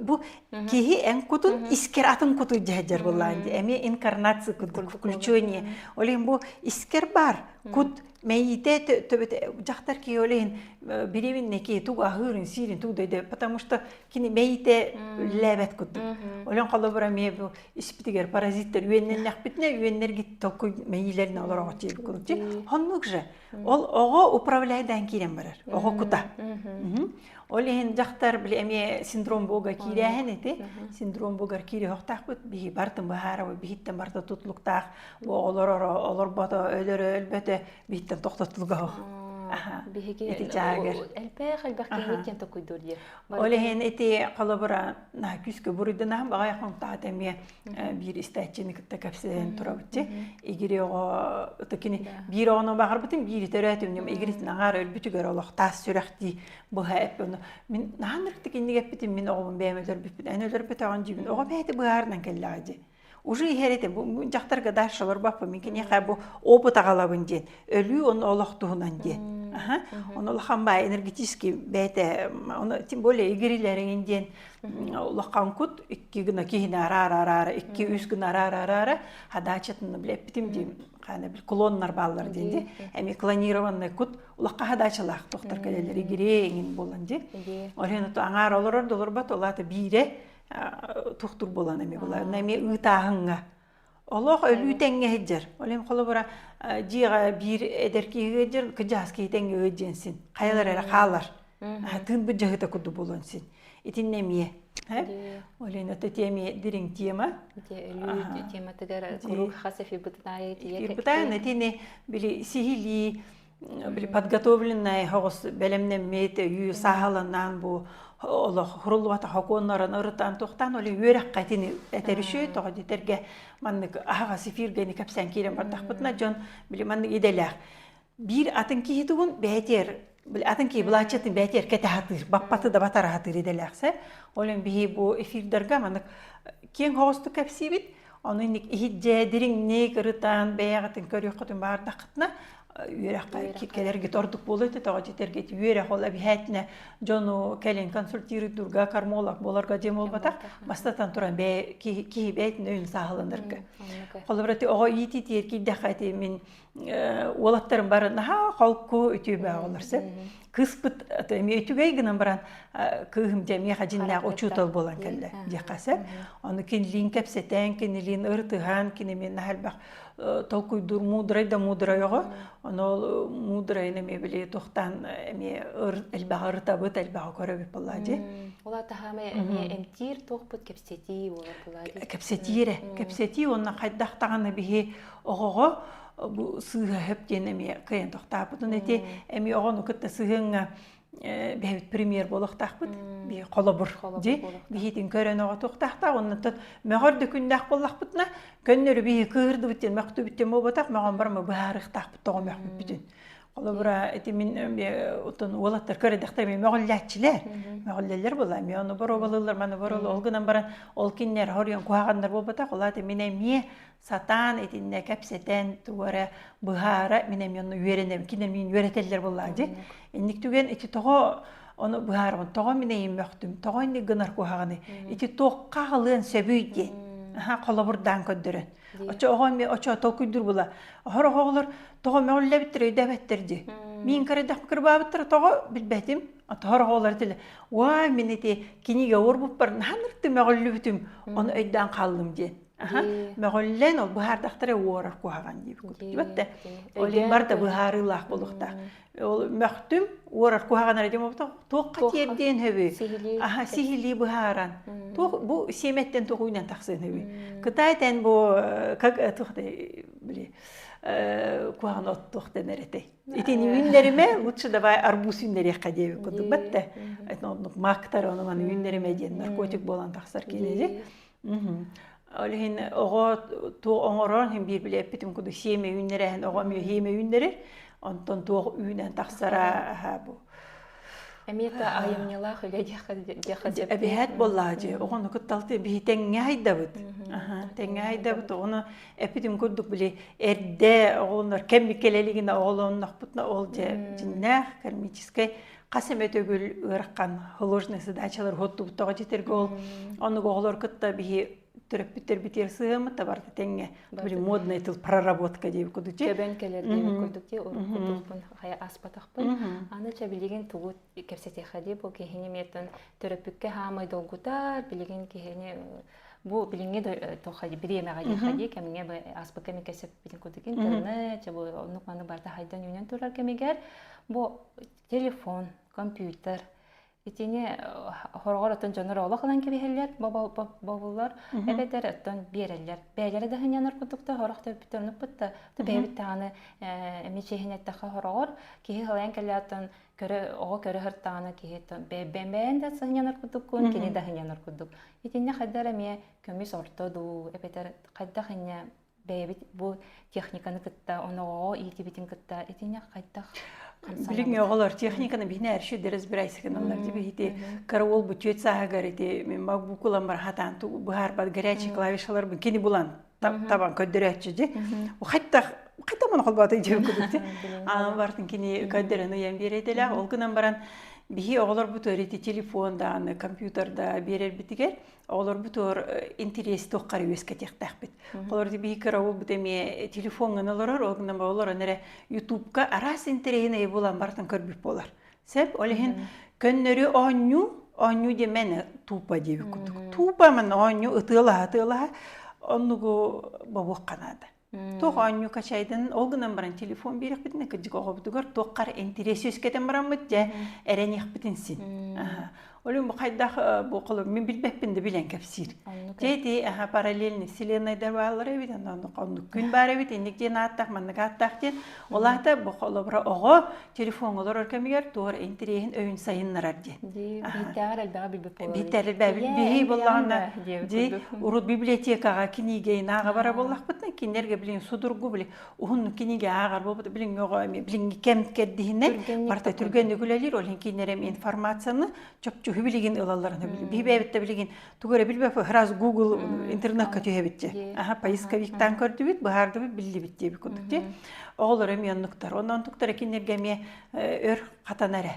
бу киһи эн кутун искер атын куту дьэһдьэр буоллаан ди. Эми инкарнация курдук включение. Ол иһин бу искер бар кут мэйиитэ төбөтө дьахтар киһи ол иһин беременный киһи тугу аһыырын сиирин тугу да потому что кини мэйиитэ үлэлээбэт курдук олен холобура эмиэ бу испитигэр паразиттар үөннэннэхпитинэ үөннэргит толкуй мэйиилэрин олороҕо диэбит курдук оннук же ол оҕо управляйдаан киирэн барар оҕо кута ол иһин дьахтар били эмиэ синдром бога киирээһин ити синдром богар киириэхтаахпыт биһи бартын быһаарабыт биһиттэн барыта тутлуктаах бу оҕолор олорбото өлөрө өлбөтө биһиттэн тохтотулга биһиги ити чаагыр элбэх элбэх киһиттэн токуйдуур диye ол иһин ити холобура наһаа күүскэ буруйданаһын баҕай хонтаат эмиэ биир истээччини кытта кэпсээн турабыт ти игири оҕо кини биир оҕону баҕарбытым биири төрөөтүм игиритин аҥаар өлбүтүгэр олох таас сүрэхтии быһа эппин мин наһаа ынырыктык инник эппитим мин оҕобун бэйэм өлөрбүппүн эн өлөрбөтөҕүн дьиибин оҕо бэйэтэ быһаарынан кэллэҕэ дии уже иһэр этэ бу дьахтарга дальше олорбоппун мин киниэхэ бу опыт аҕалабын диэн өлүү ону олох туһунан диэн аха ону улахан баай энергетический бэйэтэ ону тем более игирилэриҥин диэн улахан кут икки гына киһини араара араара икки үс гына араара араара хадаачатын билэппитим диим хаана бил клоннар бааллар диэн ди эми клонированный кут улаха хадаачалаах тохтор кэлэлэр игире эҥин буолан ди ол иһин аҥаар олорор да олорбот ол аата биирэ тухтур буолан эми була эмиэ ыытааһыҥҥа олох өлүү тэҥҥэ сылдьар ол иһин холобура дьиэҕэ биир эдэр киһи ыалдьар кыдьаас киһи тэҥҥэ ыалдьыан син хайалар эрэ хаалар тыын быдьаһыта курдук буолуон син итиннэ эмиэ ол иһин это эмиэ дириҥ тема өлүү тематыгар куруук хас эфирбытын аайы эфирбытын итини били сиһилии били подготовленная хоҕус бэлэмнэммит өйүү сааһыланан бу олох хуруллубата хокуоннарын ырытан туохтаан оли үөрэххэ итини этэр үчүгэй тоҕо диэтэргэ маннык аһаҕас эфиргэни кэпсээн киирэн бардахпытына дьон били маннык идэлээх биир атын киһи тугун бэйэтиэр били атын киһи былааччатын бэйэтиэр кэтэ сатыыр баппаты да батара сатыыр идэлээхсэ ол иһин биһи бу эфирдарга маннык киэҥ хоҕустук кэпсиибит Ону инник иһирдьэ дириҥник ырытан бэйэҕитин көрүөххүтүн баардаххытына үөрэххэ кэлэргит ордук буолуо этэ тоҕо дьитэргит үөрэх ол эбиһээтинэ дьону кэлин консультируйдурга кармолог буоларга диэн буолбатах бастатан туран бэйэ киһи бэйэтин өйүн сааһыланарга холобура ити оҕо иитиитигэр киирдэххэ ити мин уолаттарым бары наһаа холку үтүө оҕолор сөп кыыспыт эмиэ үчүгэй гынан баран кыыһым дьэ миэхэ дьиннээх учуутал буолан кэллэ диэххэ сөп ону кинилиин кэпсэтэн кинилиин ырытыһан кини мин наһаа элбэх толкуйдуур муударай да муударай оҕо ону ол муударайын эмиэ били туохтаан эмиэ элбэҕи ырытабыт элбэҕи көрөбүт буоллаа дии ол атаһаама эмиэ эмтиир туохпут кэпсэтии буолар буолаа дии кэпсэтии эрэ кэпсэтии уонна хайдах даҕаны биһи оҕоҕо бу сыыһа хөп диэн эмиэ кыайан тохтооппутун эти эмиэ оҕону кытта сыһыаҥҥа бэйэбит премьер буолуохтаахпыт би холобур ди биһитин көрөн оҕо туохтаахтаах оннуттан мөҕөр да күннээх буоллахпытына көннөрү биһи кыыһырдыбыт диэн мөхтүбүт диэн буолбатах мөҕөн барма быһаарыахтаахпыт тоҕо мөхпүппүтүн холобура ити мин отон уолаттар көрөдөхтөр эмиэ мөҕүллээччилэр мөҕүллэллэр буолла эмиэ ону боруобалыыллар маны боруобалыы ол гынан баран ол кинилэр хоруйан куһаҕаннар буолбатах ол аата мин эмиэ сатаан итиннэ кэпсэтэн тугу эрэ быһаара мин эмиэ онно үөрэнэбин кинилэр миин үөрэтэллэр буоллаа дии инник түгэн ити тоҕо ону быһаарабын тоҕо мин эйим мөхтүм тоҕо инник гынар куһаҕаны ити туохха аҕалыан сөбүй диэн аха холобурдаан көрдөрөн очо оҕо эмиэ очо толкуйдуур була оһор оҕолор тоҕо мөҕүллэбиттэр өйдөөбөттөр дии миин кырайдах кырбаабыттар тоҕо билбэтим Отоһор оҕолор этилэр уай мин ити кинигэ уорбуппар наһаа ынырыктыы мөҕүллүбүтүм ону өйдөөн хааллым диэн. Мөҕүллэн ол быһаардахтара уорар куһаҕан диэбит курдук дибэттэ. Ол иһин барыта быһаарыылаах буолуохтаах. Ол мөхтүм уорар куһаҕан эрэ диэн буолбатах туохха тиэрдиэн сөбүй? Аха сиһилии быһааран. Туох бу сиэмэттэн туох үүнэн тахсыан сөбүй? Кытай тэн бу как туох били куһаҕан от туох дэнэр этэй? Итини үүннэримэ, лучше давай арбуз үүннэриэххэ диэбит курдук баттэ. Оннук мактар ону маны үүннэримэ диэн наркотик буолан тахсар киинэди. Ол иһин оҕо туох оҥорор иһин биир били эппитим курдук сиэмэ үүннэрээһин оҕо эмиэ сиэмэ үүннэрэр. Онтон туох үүнэн тахсара бу. Эмиэ да айымньылаах үлэ диэххэ сөп. Эбиһээт буоллаа дьи. Оҕону кытталты биһи тэҥҥэ хайдабыт. Тэҥҥэ хайдабыт оҕону эппитим курдук били эрдэ оҕолонор кэм кэлэлигинэ оҕолоннохпутуна ол дьэ дьиннээх кармическай хас эмэ төгүл ыарахан сложный задачалар хоттубут тоҕо дьитерге ол оннук оҕолор кытта биһи төрөппүттэрбитигэр сыһыаммыт да барыта тэҥҥэ били модный тыл проработка диэбит курдук көбөн кэлэр диэбит курдук дии урукку тылбын хайа аспатахпын аны чэ билигин тугу кэпсэтиэххэ дии бу киһини миэтин төрөппүккэ хаамай долгутар билигин киһини бу билиҥҥи туохха бириэмэҕэ диэххэ дии кэмҥэ ааспыт кэми кэпсэппитин курдук интернет бу оннук маны барыта хайдан үүнэн турар кэмигэр бу телефон компьютер итини хороҕор оттон дьоннор олох ылан кэбиһэллэр бобуллар эбэтэр оттон биэрэллэр бэйэлэрэ да сынньанар курдук да хорох төрөппүттэр оннукпут да бэйэбит даҕаны эмиэ чиэһин эттэххэ хороҕор киһи халайан кэлээт көрө оҕо көрө сыртаҕына киһи бэйэн да сынньанар курдуккун кини да сынньанар курдук итиннэ хайдар эмиэ көмүс орто дуу эбэтэр хайдах инньэ бэйэбит бу техниканы кытта оноҕоҕо иитибитин кытта итиннэ хайдах Билиҥҥи оҕолор техниканы биһине әрши разбирайся гыналлар диби ити караул бу түөт сааһыгар ити мен букулан бар хатаан быһаарбат горячий клавишаларбын кини булан табан көрдөрөөччү ди хайдах хайдах маны холбоото дьиэ курдук ди аан бартын кини көрдөрөн ыйан биэрэтэлээх ол гынан баран биһи оҕолорбутугар ити телефон даҕаны компьютер да биэрэрбитигэр оҕолорбутугар интэриэс туоххар үөскэтиэхтээхпит. Олор биһи кыра уолбут эмиэ телефоҥҥа олорор, ол гынан олорон эрэ ютубка араас интэриэһинэй булан барытын көрбүт буолар. Сөп, ол иһин көннөрү оонньуу, оонньуу диэмэн тупа диэбит курдук. Тупа манна оонньуу ытыалаһа ытыалаһа оннугу бобуохха наада. Туох оонньуу качайдан ол гынан баран телефон биэрэхпитинэ кырдьык оҕобутугар туоххар интэриэс үөскэтэн бараммыт дьэ эрэниэхпитин син. Олюм бу хайдах бу холу мин билбэппин да билэн кэпсиир. Дьэ ити параллельный вселеннайдар бааллар эбит, оннук күн баар эбит, инник диэн ааттаах, маннык ааттаах диэн. Ол аата бу холобура оҕо телефоҥҥа олорор кэмигэр туор интэриэһин өйүн сайыннарар диэн. Биһиттээҕэр элбэҕи билбит буолар. Биһиттээҕэр элбэҕи биһи буоллаҕына ди урут библиотекаҕа кинигэйин ааҕа бара буоллахпытына кинилэргэ билигин судургу били уһун кинигэ ааҕар буолбут билиҥҥи оҕо эмиэ билиҥҥи кэм кэрдиһинэн барыта түргэнник үлэлиир ол иһин кинилэр эмиэ информацияны чопчу билигин ылалларын биһи бэйэбит да билигин тугу эрэ билбэппит раз Google интернетка түһэбит дии аха поисковиктаан көрдүбүт быһаардыбыт биллибит диэбит курдук дии оҕолор эмиэ оннуктар онон онтуктара кинилэргэ эмиэ өр хатана эрэ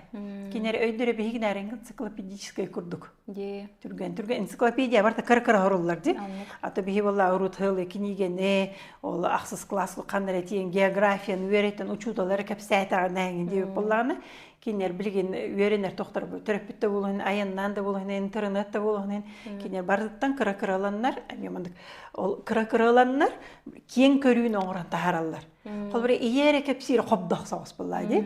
кинилэр өйдөрө биһигинээр энциклопедическай курдук түргэн түргэн энциклопедия барыта кыра кыра хоруллар дии ато биһи буолла урут хылы кинигэни ол ахсыс класс ханна эрэ тиийэн географияны үөрэтэн учууталлара кэпсээтэҕинэ эҥин диэбит буоллаҕына кинилэр билигин үөрэнэр тохтор төрөппүт да буолуһун айаннаан да буолуһун интернет да буолуһун кинилэр барытыттан кыра кыраланнар эмиэ маннык ол кыра кыраланнар киэҥ көрүүнү оҥорон таһаараллар холобура ийэ эрэ кэпсиир хобдох соҕус буоллаа дии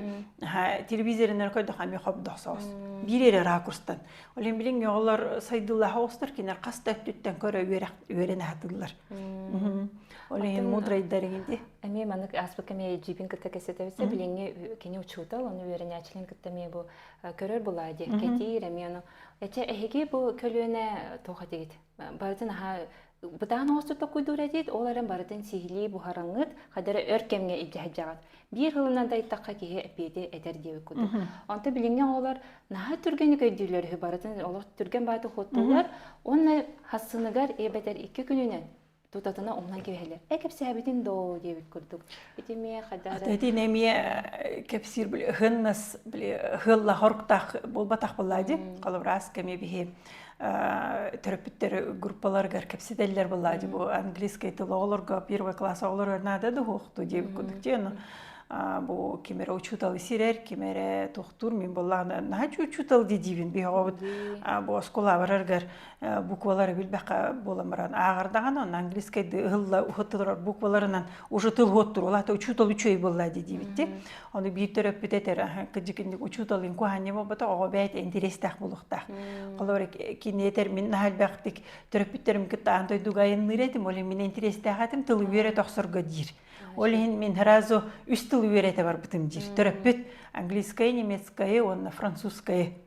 телевизорынан көрдөх эмиэ хобдох соҕус биир эрэ ракурстан ол иһин билиҥҥи оҕолор сайдыылаах оҕустар кинилэр хас да өттүттэн көрө үөрэнэ сатыыллар ол иһин мудрайдар дии Эмиэ маннык ааспыт кэмэ джипин кытта кэпсэтэбитсэ билиҥҥи кини учуутал, ону үөрэнээччилэрин кытта эмиэ бу көрөр булаа диэ кэтиир эмиэ ону эчэ эһиги бу көлүөнэ туох этигит барытын аһаа бытаан оҥосту токуйдуур этит ол эрэн барытын сиһилии буһараҥҥыт хадара өр кэмҥэ илдьэ сылдьаҕыт биир сылынан дайдахха киһи эппиэти этэр диэбит курдук онто билиҥҥи оҕолор наһаа түргэнник өйдүүллэр үһү барытын олох түргэн бааты хуоттууллар уонна хассыныгар эбэтэр икки күнүнэн тутатына умнан кэбиһэллэр. Э кэпсээбитин доо диэбит курдук. Ити эмиэ хайдах эрэ... Ити эмиэ кэпсиир били ыһыннас били ыһылла хоруктаах буолбатах буоллаа дии. Холобураас кэми биһи төрөппүттэр группаларыгар кэпсэтэллэр буоллаа дии. Бу английский тыл оҕолорго первый класс оҕолоругар наада да хуохту диэбит курдук дии. Бу ким эрэ учууталы сирэр, ким эрэ тохтуур, мин буоллаҕына наһаа учуутал дии диибин. Биһиги бу оскуола бараргар буквалары билбэххэ буолан баран ааҕардаҕына, онно английскайды ыһылла уһуттулар букваларынан уже тыл уһуттур, ол аата учуутал үчүгэй буолла дии диибитти. Ону биир төрөппүт этэр, кыдьык учууталын куһаанньа буолбата, оҕо бэйэтэ интэриэстээх буолуохтаах. Холобура, кини этэр, мин наһаа элбэхтик төрөппүттэрим кытта аан дойдуга айанныыр этим, ол мин интэриэстээх этим, тылы үөрэтэ охсорго диир. Ол иһин мин сразу үс тыл үөрэтэ барбытым диир. Төрөппүт английскай, немецкай уонна французскай.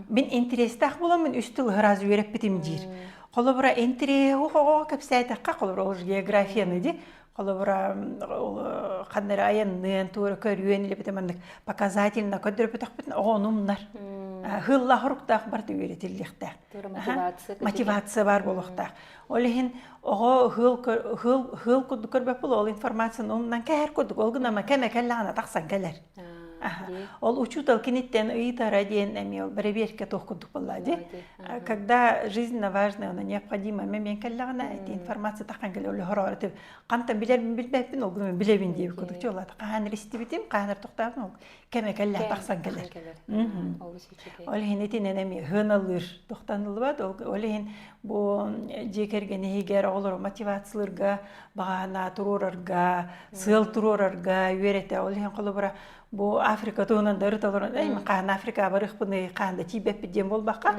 Мин интэриэстээх буоламмын үс тыл сразу үөрэппитим диир. Холобура, интэриэһи оҕоҕо кэпсээтэххэ, холобура, ол географияны ди, холобура, ханна эрэ айанныан, туора көрүөн илэбитэ маннык показательно көрдөрбөтөхпүтүн оҕо ону умнар. Хылла хоруктаах барыта үөрэтиллиэхтээх. Мотивация баар буолуохтаах. Ол иһин оҕо ыһыал курдук көрбөт буолуо, ол информацияны умнан кэһэр курдук, ол гынан кэмэ кэллэҕинэ тахсан кэлэр. Ол учуутал киниттэн ыйытара диэн эмиэ ол бэрэбиэркэ туох курдук буолла дии. Когда жизненно важная, она необходима, мен кэллэҕинэ эти информация тахан кэлэр, ол хороор этим хантан билэрбин билбэппин, ол гынан билэбин диэбит курдук ол хаһан истибитим, хаһан тохтообутум, ол кэмэ кэллэ тахсан кэлэр. Ол иһин итинэн эмиэ ыһыаналыыр тохтаныллыбат. Ол иһин бу дьиэ кэргэн иһигэр оҕолору мотивациялыырга, баҕаана туруорарга, сыал туруорарга үөрэтэ. Ол иһин холобура бу Африка туһунан да ырыта олорон, эй, хаһан Африкаҕа барыахпыный, хаһан да тиийбэппит диэн буолбакка,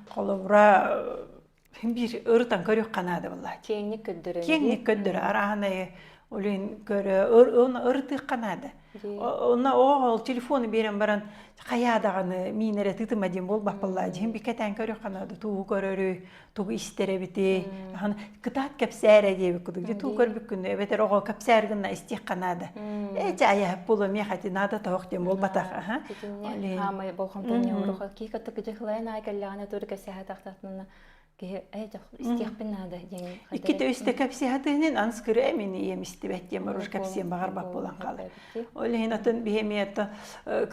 холобура биир ырытан көрүөххэ наада буолла. Киэҥник көрдөрө. Киэҥник көрдөрө, арааһынай олен көрө, ырытыахха наада. Онно оҕо ол телефону биэрэн баран хайаа даҕаны миин эрэ тытыма диэн буолбаппаллаа дьиһин бикэтээн көрүөххэ наада тугу көрөрү, тугу истэр эбити, кытаат кэпсээрэ диэбит кудук дьэ тугу көрбүккүн эбэтэр оҕо кэпсээр гынна истиэххэ наада. Ээ чэ айаһып буолуо миэхэ ити наада тоһох диэн буолбатах. Хаамай болҕомтону уруха кии кытта кыдьыхлайан аай кэллэҕинэ тур кэпсэһэ киһи ээ истиэхпин наада диэн Иккитэ үстэ кэпсиһатыһынын анскыры эмини ийэм истибэт диэн баруш кэпсиэн баҕарбат буолан хаалар. Ол иһин атын биһи ата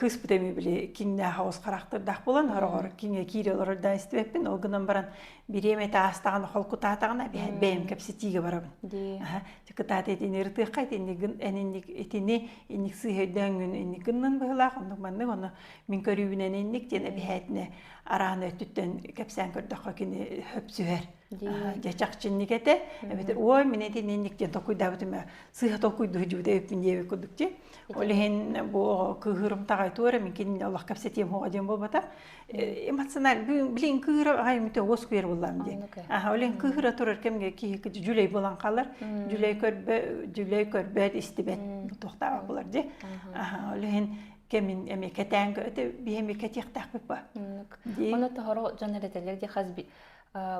кыыспыт эми били киннээх оҕус харахтардаах буолан хороҕор кинге киире олорор да истибэппин ол гынан баран бириэмэтэ аастаҕына холкутаатаҕына бэйэм кэпсэтиигэ барабын. Кытаат итини ырытыахха итинник энинник итини инник сыыһа өйдөөҥҥүн инник гыннын быһылаах оннук маннык ону мин көрүүбүнэн инник диэн эбиһээтинэ араана өттүттэн кэпсээн көрдөххө кини хөпсүһэр. Дьэ чахчынник этэ. Эбэтэр ой мин итинник диэн толкуйдаабытым сыыһа толкуйдуу сылдьыбыт эбиппин диэбит курдук дии. Ол иһин бу оҕо кыыһырым таҕай туора мин кинини олох кэпсэтиэм оҕо диэн буолбата. Эмоциональ билин кыыһыра аҕай мүтэ уоскуйар буллаам дии. Аха ол иһин кыыһыра турар кэмҥэ киһи дьүлэй буолан хаалар. Дьүлэй көрбө дьүлэй көрбөт истибэт туохтаабат булар дии. Аха ол иһин кэмин эмиэ кэтээн биһи эмиэ кэтиэхтээхпит ба. Оны тоһоро дьон эрэтэллэр ди хас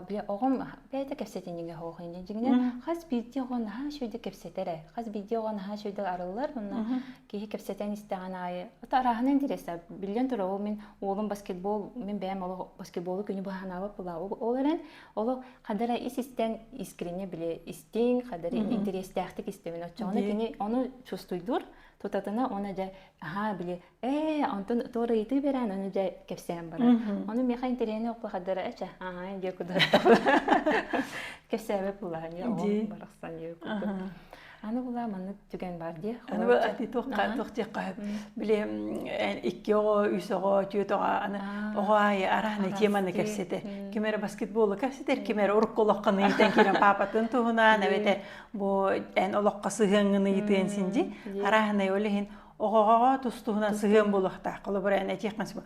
били оҕом бэйэтэ кэпсэтинниҥэ хоохин диэн дьиҥинэн хас биирдии оҕо наһаа үчүгэйдик кэпсэтэр ээ хас биирдии оҕо наһаа үчүгэйдик арыллар уонна киһи кэпсэтэн истэҕин аайы ото арааһынан интересно биллэн турар ол мин уолум баскетбол мин бэйэм олох баскетболу күнү быһа санаабат буолаа ол эрэн олох хадара ис истэн искренне били истиҥ хадара интэриэстээхтик истэбин оччоҕуна кини ону чувствуйдуур тутатына уонна дьэ аһаа били ээ онтон туора ыйытыы берээн ону дьэ кэпсээн барар ону миэхэ интэриэһинэй оппахадара эчэ аа диэ кудат кэпсээбэт булаан оҕо барахсан диэ курдук аны була маннык түгэн бар диэ аны ати туохха туох диэххэ били икки оҕо үс оҕо түөрт оҕо аны оҕо аайы арааны теманы кэпсэтэр ким эрэ баскетболу кэпсэтэр ким эрэ урукку олоххо ыйытан киирэн паапатын туһунан эбэтэр бу эн олоххо сыһыаҥҥын ыйытыан син дии арааһынай ол иһин оҕоҕо тус-туһунан сыһыан буолуохтаах. Холобура, эн этиэххин сөп.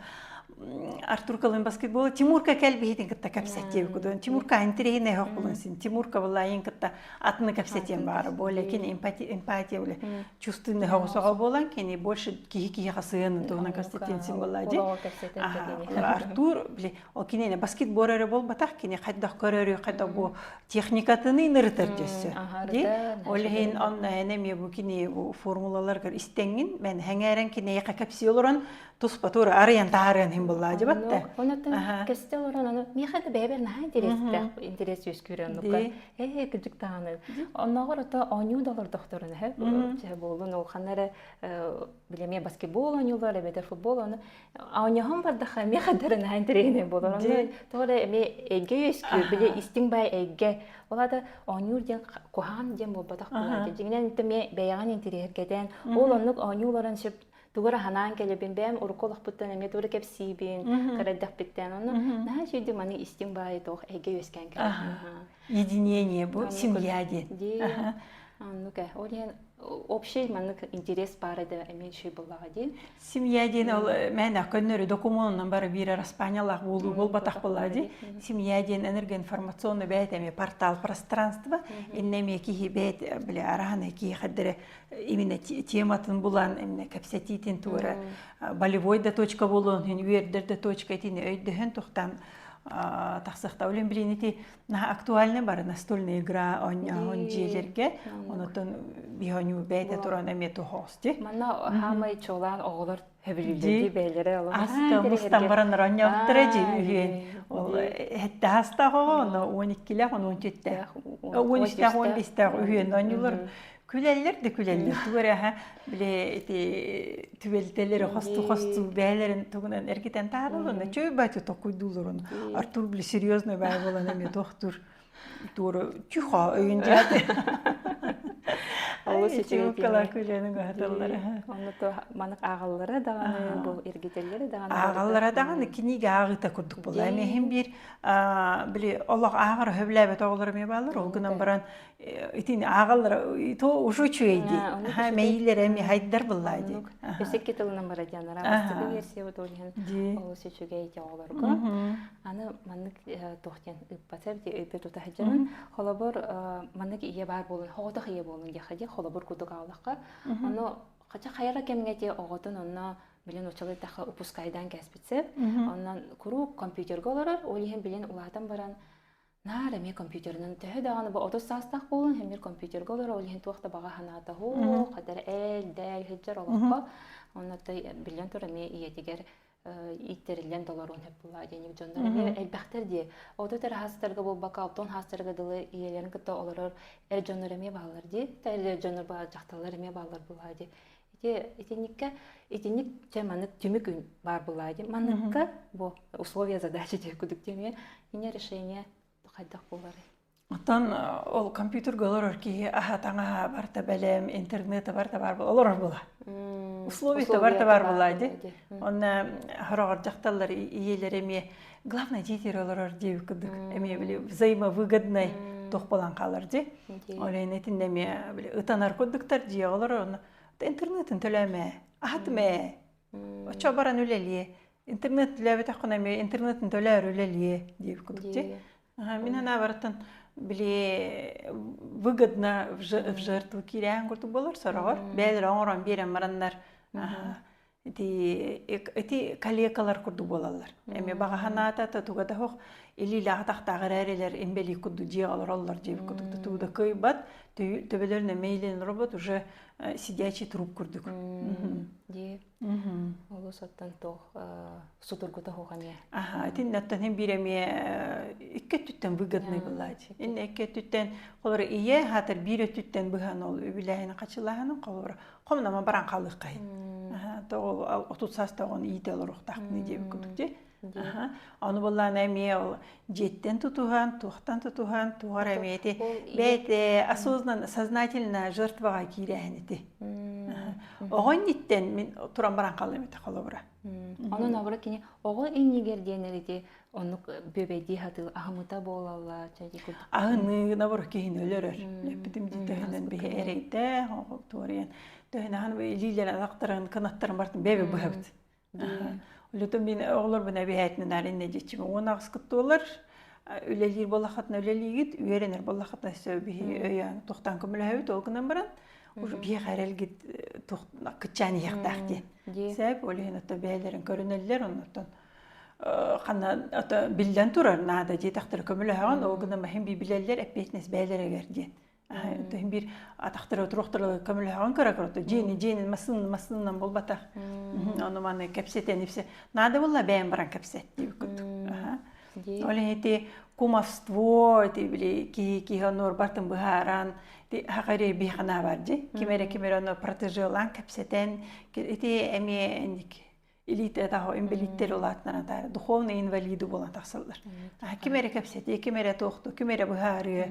Артур Калын баскетбол Тимурка кэлбиһитин кытта кэпсэтиэ кудун. Тимурка интириһинэй хоқ булун син. Тимурка булайын кытта атыны кэпсэтиэн баара. Более кини эмпатия эмпатия боле чувственный хоҕусоҕо буолан кини больше киһи киһиэхэ сыһыанын туһунан кэпсэтиэн син буолла ди. Артур били Ол кинини баскетбол эрэ буолбатах, кини хайдах көрөрү, хайдах бу техникатын ырытар дьөссө. Ди ол иһин онно эн эмиэ бу кини бу формулаларгар истэҥҥин, мен хэҥээрэн киниэхэ кэпсии олорон туспа тура арыйан таһаарыан иһин. буллаа дьыбатта. Онуттан кэстэ олорон ону миэхэ да бэйэбэр наһаа интерестээх интерес үөскүүр оннукка. Ээ кырдьык даҕаны. Оннооҕор ото оонньуу да олордохторуна һэ буоллун ол ханна эрэ билэмиэ баскетбол оонньуулар эбэтэр футбол ону оонньоһон бардаха эмиэ хаддара наһаа интэриэһинэй буолар. Онно тоҕо эрэ эмиэ эйгэ үөскүүр, били истиҥ баай эйгэ. Ол аата оонньуур диэн куһаҕан диэн буолбатах буолааччы. Дьиҥинэн эмиэ бэйэҕин интэриэһиргэтэн, ол оннук оонньуу олорон сөп тугу эрэ санаан кэлэбин, бэйэм урукку олохпуттан эмиэ тугу эрэ кэпсиибин, кыра эрдэхпиттэн. Онно наһаа үчүгэй маны истиҥ баайы туох эйгэ үөскээн кэлэр. Единение бу семья диэн. Оннук ээ. Ол иһин общий маннык интерес баара да эмиэ үчүгэй буоллаҕа дии. Семья диэн ол мээнэ көннөрү докумуонунан бары биир араспаанньалаах буолуу буолбатах буоллаҕа дии. Семья диэн энергоинформационный бэйэтэ эмиэ портал пространство. Иннэ эмиэ киһи бэйэтэ били араһаны киһи хаддere именно тематын булан именно кэпсэтиитин туора болевой да точка буолуон иһин үөрдэр да точка итини өйдөһөн тухтан тахсыахта. Олен билин ити наһаа актуальный бары настольная игра оонньооһун дьиэлэргэ онотон биһоньуу бэйэтэ туран эмиэ туһоости манна хаамай чуолаан оҕолор хөбүлүүллэрди бэйэлэрэ аска мустан баран оонньообуттара дьи үһүөн ол этте хастаах оҕо ону уон иккилээх он он түттээх уон үстээх уон биэстээх үһүөн оонньуулар күлэллэр да күлэллэр тугу эрэ аха били ити түбэлтэлэри хосту-хосту бэйэлэрин тугунан эргитэн таһаараллар чөй бачы токуйдууллар Артур били серьезный бай буолан эмиэ тохтур туору чухо өйүн дьааты Олус үчүгэй күлэни аһаталлар Онно то манык ааҕаллара даҕаны бу эргитэллэрэ даҕаны ааҕаллара даҕаны кинигэ ааҕыыта курдук буолла эмиэ иһин биир били олох ааҕар өһөбүлээбэт оҕолор эмиэ бааллар ол гынан баран итини ааҕаллара то уже үчүгэй дии мэйиилэрэ эми хайдар буллаа дии өссө тылынан бара диэн бастакы версия вот ол иһин олус үчүгэй ити оҕолорго аны маннык туох диэн ыыппата ити өйбө тута сылдьабын холобур маннык ийэ баар буолун оҕотох ийэ буолун диэххэ дии холобур курдук аҕаллахха ону хача хайара кэмҥэ ти оҕотун онно билин учалыйтахха упускайдаан кээспитсэ онон куруук компьютерга олорор ол иһин билин улаатан баран Наар эмиэ компьютерынан төһө даҕаны бу 30 саастаах буолан эмиэ компьютерга олорор, ол иһин туох да баҕа санаата суох, хатар ээл-дээл сылдьар олоххо. Онно биллэн турар эмиэ ийэтигэр ииттэриллэн толоруон сөп буоллаҕа диэн дьоннор эмиэ элбэхтэр дии. Отут эрэ хаастарга буолбакка, алтан хаастарга дылы ийэлэрин кытта олорор эр дьоннор эмиэ бааллар дии. Эр дьоннор баар, дьахталлар эмиэ бааллар буоллаҕа дии. Ити итинниккэ итинник чэ маннык түмүк баар буоллаҕа дии. Манныкка бу условия задачи диэн курдук диэмиэ инньэ решение хайдах буоларый? Оттон ол компьютерга олорор киһи аһа таҥаһа барыта бэлэм, интернета барыта баар олорор була. Условията барыта баар була ди. Онно хороҕор дьахталлар ийэлэр эмиэ главное дети олорор диэбит курдук эмиэ били взаимовыгодный туох буолан хаалар ди. Ол иһин итиннэ эмиэ били ытанар курдуктар дьиэҕэ олорор онно интернетин төлөөмө, аһатым ээ. Оччо баран үлэлиэ. Интернет үлээбэтэххинэ эмиэ интернетин төлөөр үлэлиэ диэбит курдук дии. Мин санаабарыттан били выгодно в жертву киирээн курдук болор сороҕор. Бэйэлэрэ оҥорон биэрэн бараннар ити ити калекалар курдук буолаллар. Эми баҕа санаата туга да суох илиилээх атахтаах эрээрилэр инбэлиит курдук дьиэҕэ олороллор диэбит курдук тугу да кыайбат төбөлөрүн эмиэ робот уже сидячий труп курдук. Дии. Олус оттон туох судургута суох эмиэ. Аха, итиннэ оттон иһин биир эмиэ икки өттүттэн выгодный былаадь. Инне икки өттүттэн холобура ийэ хаатар биир өттүттэн быһан ол үбүлээһини хачылааһынын холобура хомунама баран хаалыаххайын. Аха, тоҕо отут саастаах оҕону иитэ олоруохтаахпын диэбит курдук дии. Аха, ону буллаана эмиэ ол дьиэттэн тутуһан, туохтан тутуһан, туох эрэ эмиэ ити бэйэтэ осознанно, сознательно жертваҕа киирээһин ити. Оҕо инниттэн мин туран баран хаалыам этэ холобура. Онон обура кини оҕо иннигэр диэн ити оннук бүөбэйдии сатыыр аһымыта буолаллар Аһыныы набор киһини өлөрөр. Эппитим дии төһөнөн биһи эрэйдээх оҕо туоруйан төһөнөн илиилэрин атахтарын кынаттарын бартын бэйбэ быһабыт. Үлэтин мин оҕолорбун эбиһээтинэн аринна дьиччим уон аҕыс кыттуолар үлэлиир буоллаххытына үлэлиигит, үөрэнэр буоллаххытына өссө биһи өйөөн тохтоон көмөлөһөбүт ол гынан баран уже биһиэхэ эрэлгит кыччаан иһиэхтээх диэн. Сэп ол иһин ото бэйэлэрин көрүнэллэр оннуттан ханна ото биллэн турар наада диэтэхтэрэ көмөлөһөҕүн ол гынан маһин билэллэр эппиэтинэс бэйэлэригэр диэн. Иһин биир атахтара туруохтара көмөлөһөҕүн кыра кырата дьиэни дьиэни массыына массыынанан буолбатах. Ону маны кэпсэтэн ипсе наада буолла бэйэм баран кэпсэт диэбит курдук. Ол иһин ити кумовство ити били киһи киһи оннугар бартын быһааран ити хакари биһхана бар дии. Ким эрэ ким эрэ ону протежелаан кэпсэтэн ити эмиэ инник илиитэ таһо инбэлииттэр улаатнара таары духовный инвалиды буолан тахсаллар. Ким эрэ кэпсэтиэ, ким эрэ туохту, ким эрэ быһаарыа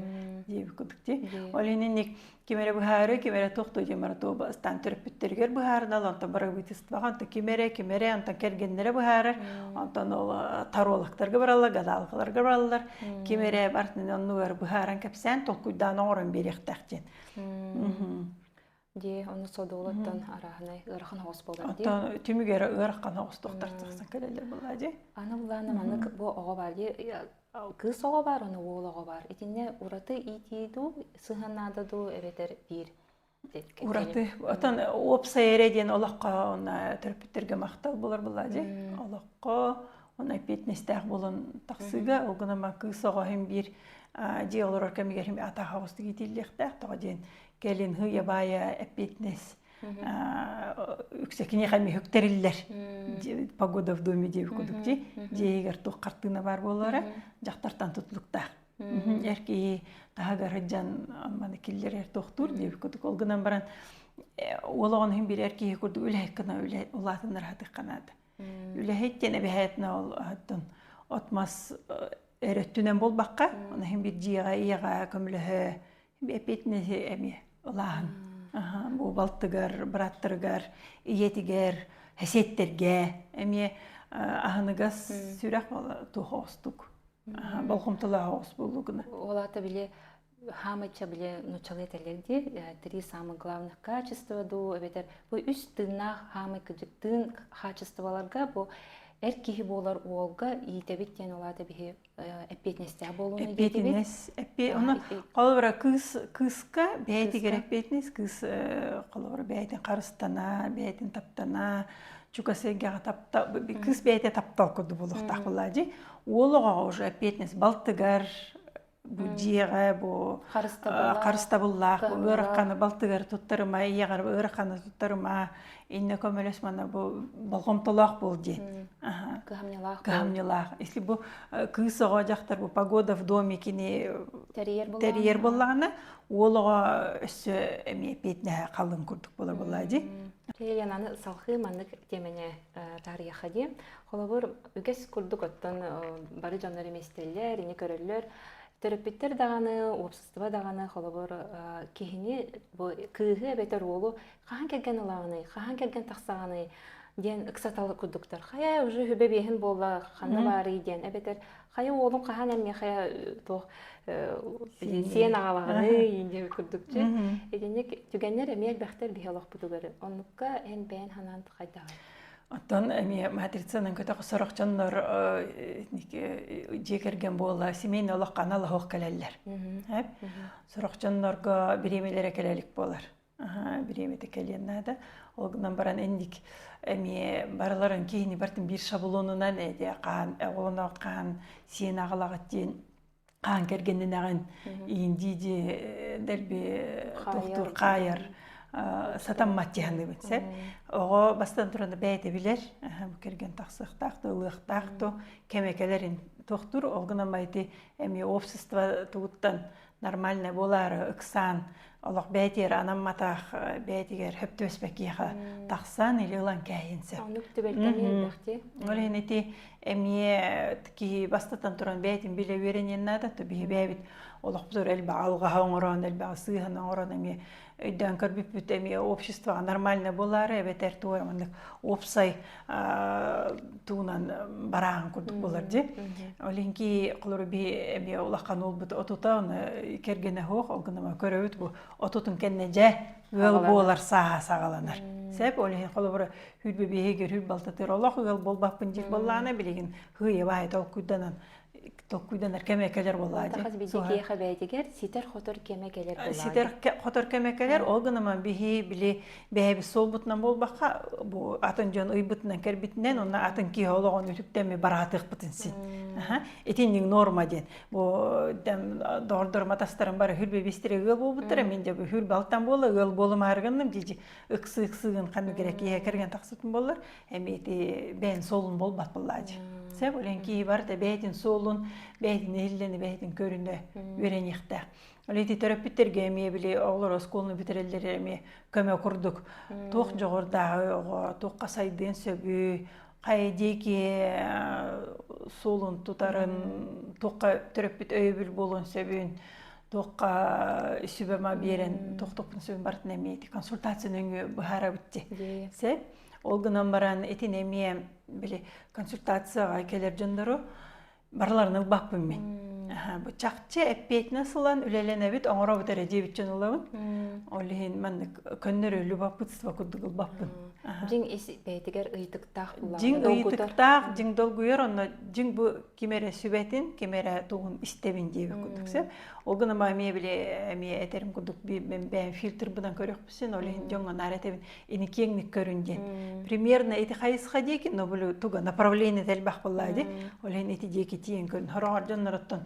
диэбит курдук дии. Ол иһин ким эрэ быһаарыа, ким эрэ туохту диэн бара туо бастаан төрөппүттэригэр быһаарынал, онтон бырабыытыстыбаҕа, онтон ким эрэ, ким эрэ, онтон кэргэннэрэ быһаарар, онтон ол тарологтарга бараллар, гадалкаларга бараллар, ким эрэ бартын оннугар быһааран кэпсээн толкуйдаан оҥорон биэриэхтээх диэн. Дии, ону содулуттан арааһынай ыарахан оҕус буолар дии. Оттон түмүгэр ыарахан оҕус тохтор тахсан кэлэллэр буолла дии. Аны булаана маннык бу оҕо баар дии, кыыс оҕо баар, уонна уол оҕо баар. Итиннэ ураты иитии дуу, сыһыан наада дуу эбэтэр биир Ураты. Оттон уопсай эрэ диэн олоххо уонна төрөппүттэргэ махтал буолар буолла дии. Олоххо уонна эппиэтинэстээх буолан тахсыыга, ол гынан кыыс оҕо иһин биир дьиэ олорор кэмигэр иһин атаах оҕустук иитиллиэхтээх тоҕо диэн кэлин хыйа баайа эппиэтинэс үксэ киниэхэ эмиэ үктэриллэр погода в доме диэбит курдук дии дьиэһигэр туох хартыына баар буолара дьахтартан тутулуктаах эр киһи таһыгар сылдьан маны киллэрэр туохтуур диэбит курдук ол гынан баран уол оҕону иһин биир эр киһи курдук үлэһит гына үлэ улаатыннара сатыахха наада үлэһит диэн эбэһээтинэ ол от мас эр өттүнэн буолбакка оны иһин биир дьиэҕэ ийэҕэ көмөлөһө эппиэтинэһи эмиэ ылааһын бу балтыгар бырааттарыгар ийэтигэр хэсиэттэргэ эмиэ аһыныгас сүрэх туох оҕустук болҕомтолоох оҕус буолуу гына. Ол аата били хаамычча били нууччалыы этэллэр дии три самых главных качества дуу эбэтэр бу үс тыыннаах хаамай кыдьык тыын хаачыстыбаларга бу эр киһи буолар уолга иитэбит диэн ол аата биһи эппиэтинэстээх буолууну эппиэтинэс ону холобура кыыс кыыска бэйэтигэр эппиэтинэс кыыс холобура бэйэтин харыстана бэйэтин таптана чугас эйгэҕэ тапта кыыс бэйэтэ таптал курдук буолуохтаах буоллаа дии уол оҕоҕо уже эппиэтинэс балтыгар бу дьиэҕэ бу харыстабыллаах бу ыараханы балтыгар туттарыма ийэҕэр ыараханы туттарыма иннэ көмөлөс мана бу болҕомтолоох буол диэн кыһамньылаах кыһамньылаах если бу кыыс оҕо дьахтар бу погода в доме кини тэрийэр буоллаҕына уол оҕо өссө эмиэ эппиэтинэһэ халыҥ курдук буолар буоллаа дии. Ленаны салхыы маннык тиэмэни таарыйыахха дии. Холобур, үгэс курдук оттон бары дьоннор эмиэстэллэр, ини көрөллөр. Төрөппүттэр даҕаны, уопсастыба даҕаны, холобур, киһини бу кыыһы эбэтэр уолу хаһан кэргэн ылаҕыный, хаһан кэргэн тахсаҕыный диэн ыксатал курдуктар. Хайа уже хүбэ биэһин буолла, ханна баарый диэн эбэтэр хайа уолум хаһан эмиэхэ туох сиэн аҕалаҕыный диэн курдук чэ. Итинник түгэннэр эмиэ элбэхтэр биһи олохпутугар. Оннукка эн бэйэн ханаан хайдаҕый? Оттон эмиэ матрицанан көтөх сорох дьоннор дьиэ кэргэн буола семейный олоххо анал оһох кэлэллэр. Сорох дьоннорго бириэмэлэрэ кэлэлик буолар. Бириэмэтэ кэлиэн наада. Ол гынан баран инник эмиэ барыларын киһини бартын биир шаблонунан эдэ хаан оҕолоноот хаан сиэн аҕалаҕыт диэн хаан кэргэннэнэҕин иин дии дэлби тохтуур хаайар сатаммат дьаһаныбын сеп оҕо бастан туран бэйэтэ билэр бу кэргэн тахсыахтаах да ылыахтаах да кэмэ кэлэрин тохтуур ол гынан ити эмиэ общество тугуттан нормальный буолаары ыксаан олох бэйэтигэр анамматах бэйэтигэр хөптүөспэкиэхэ тахсан или ылан кээйин сөп. Оннук түбэлтэни элбэхти. Ол иһин ити эмиэ киһи бастатан туран бэйэтин билэ үөрэниэн наада, то биһи бэйэбит олохпутугар элбэх алҕаһы оҥорон, элбэх сыыһаны оҥорон эмиэ өйдөөн көрбүппүт эмиэ обществоҕа нормально буолаары эбэтэр туора маннык уопсай туунан барааһын курдук буолар дии. Ол иһин ки холору би эмиэ улахан уолбут отута оны кэргэнэ суох ол гынан көрөбүт бу отутун кэннэ дьэ ыал буолар сааһа саҕаланар. Сеп ол иһин холобура хүрбэ биһигэр хүр балтатыр олох ыал буолбаппын диир буоллаҕына билигин хыйа баай толкуйданан. Толкуйданар кэмэ кэлэр буоллаа Хас биирдии киһиэхэ бэйэтигэр ситэр-хотор кэмэ кэлэр буоллаа. Ситэр-хотор кэмэ кэлэр, ол гынан биһи били бэйэбит суолбутунан буолбакка, бу атын дьон ыйбытынан кэлбитинэн, онно атын киһи олоҕун үтүктэмми бараатыахпытын син. Итинник норма диэн. Бу доҕордорум атастарым бары хүрбэ бистире ыал буолбуттара, мин дьэ бу хүрбэ алтан буола ыал буолумаары гынным дии ыксы-ыксыгын ханнык эрэ киһи кэргэн тахсытын буоллар, эми ити бэйэн суолун буолбат буоллаадьы. Сөп, олен киһи барыта бэйэтин суолун, бэйэтин иһиллэни, бэйэтин көрүнэ үөрэниэхтээх. Ол ити төрөппүттэргэ эмиэ били оҕолор оскуоланы бүтэрэллэр эмиэ көмө курдук туох дьоҕурдааҕы оҕо туохха сайдыан сөбүй, хайа диэки суолун тутарын, туохха төрөппүт өйөбүл буолуон сөбүн, туохха сүбэма биэрэн туохтуохпун сөбүн барытын эмиэ ити консультация нөҥүө быһаарабыт дии. Сөп. Ол гынан баран итин эмиэ били консультацияҕа кэлэр дьоннору барыларын ылбаппын мин. Бу чахчы эппиэтинэс ылан үлэлэнэбит, оҥоробут эрэ диэбит дьон ылабын. Ол иһин маннык көннөрү любопытство курдук ылбаппын. Дьиҥ ис бэйэтигэр ыйытыктаах Дьиҥ ыйытыктаах, дьиҥ долгуйар, онно дьиҥ бу ким эрэ сүбэтин, ким эрэ тугун истэбин диэбит курдук сөп. Ол гынан эмиэ били эмиэ этерим курдук бэйэм фильтрбынан көрөхпүсүн, ол иһин дьоҥҥо наар этэбин ини киэҥник көрүн диэн. Примерно ити хайысха диэки, но били туга направление элбэх буоллаа дии. Ол иһин ити диэки тиийэн көрүн. Хороҕор дьоннороттон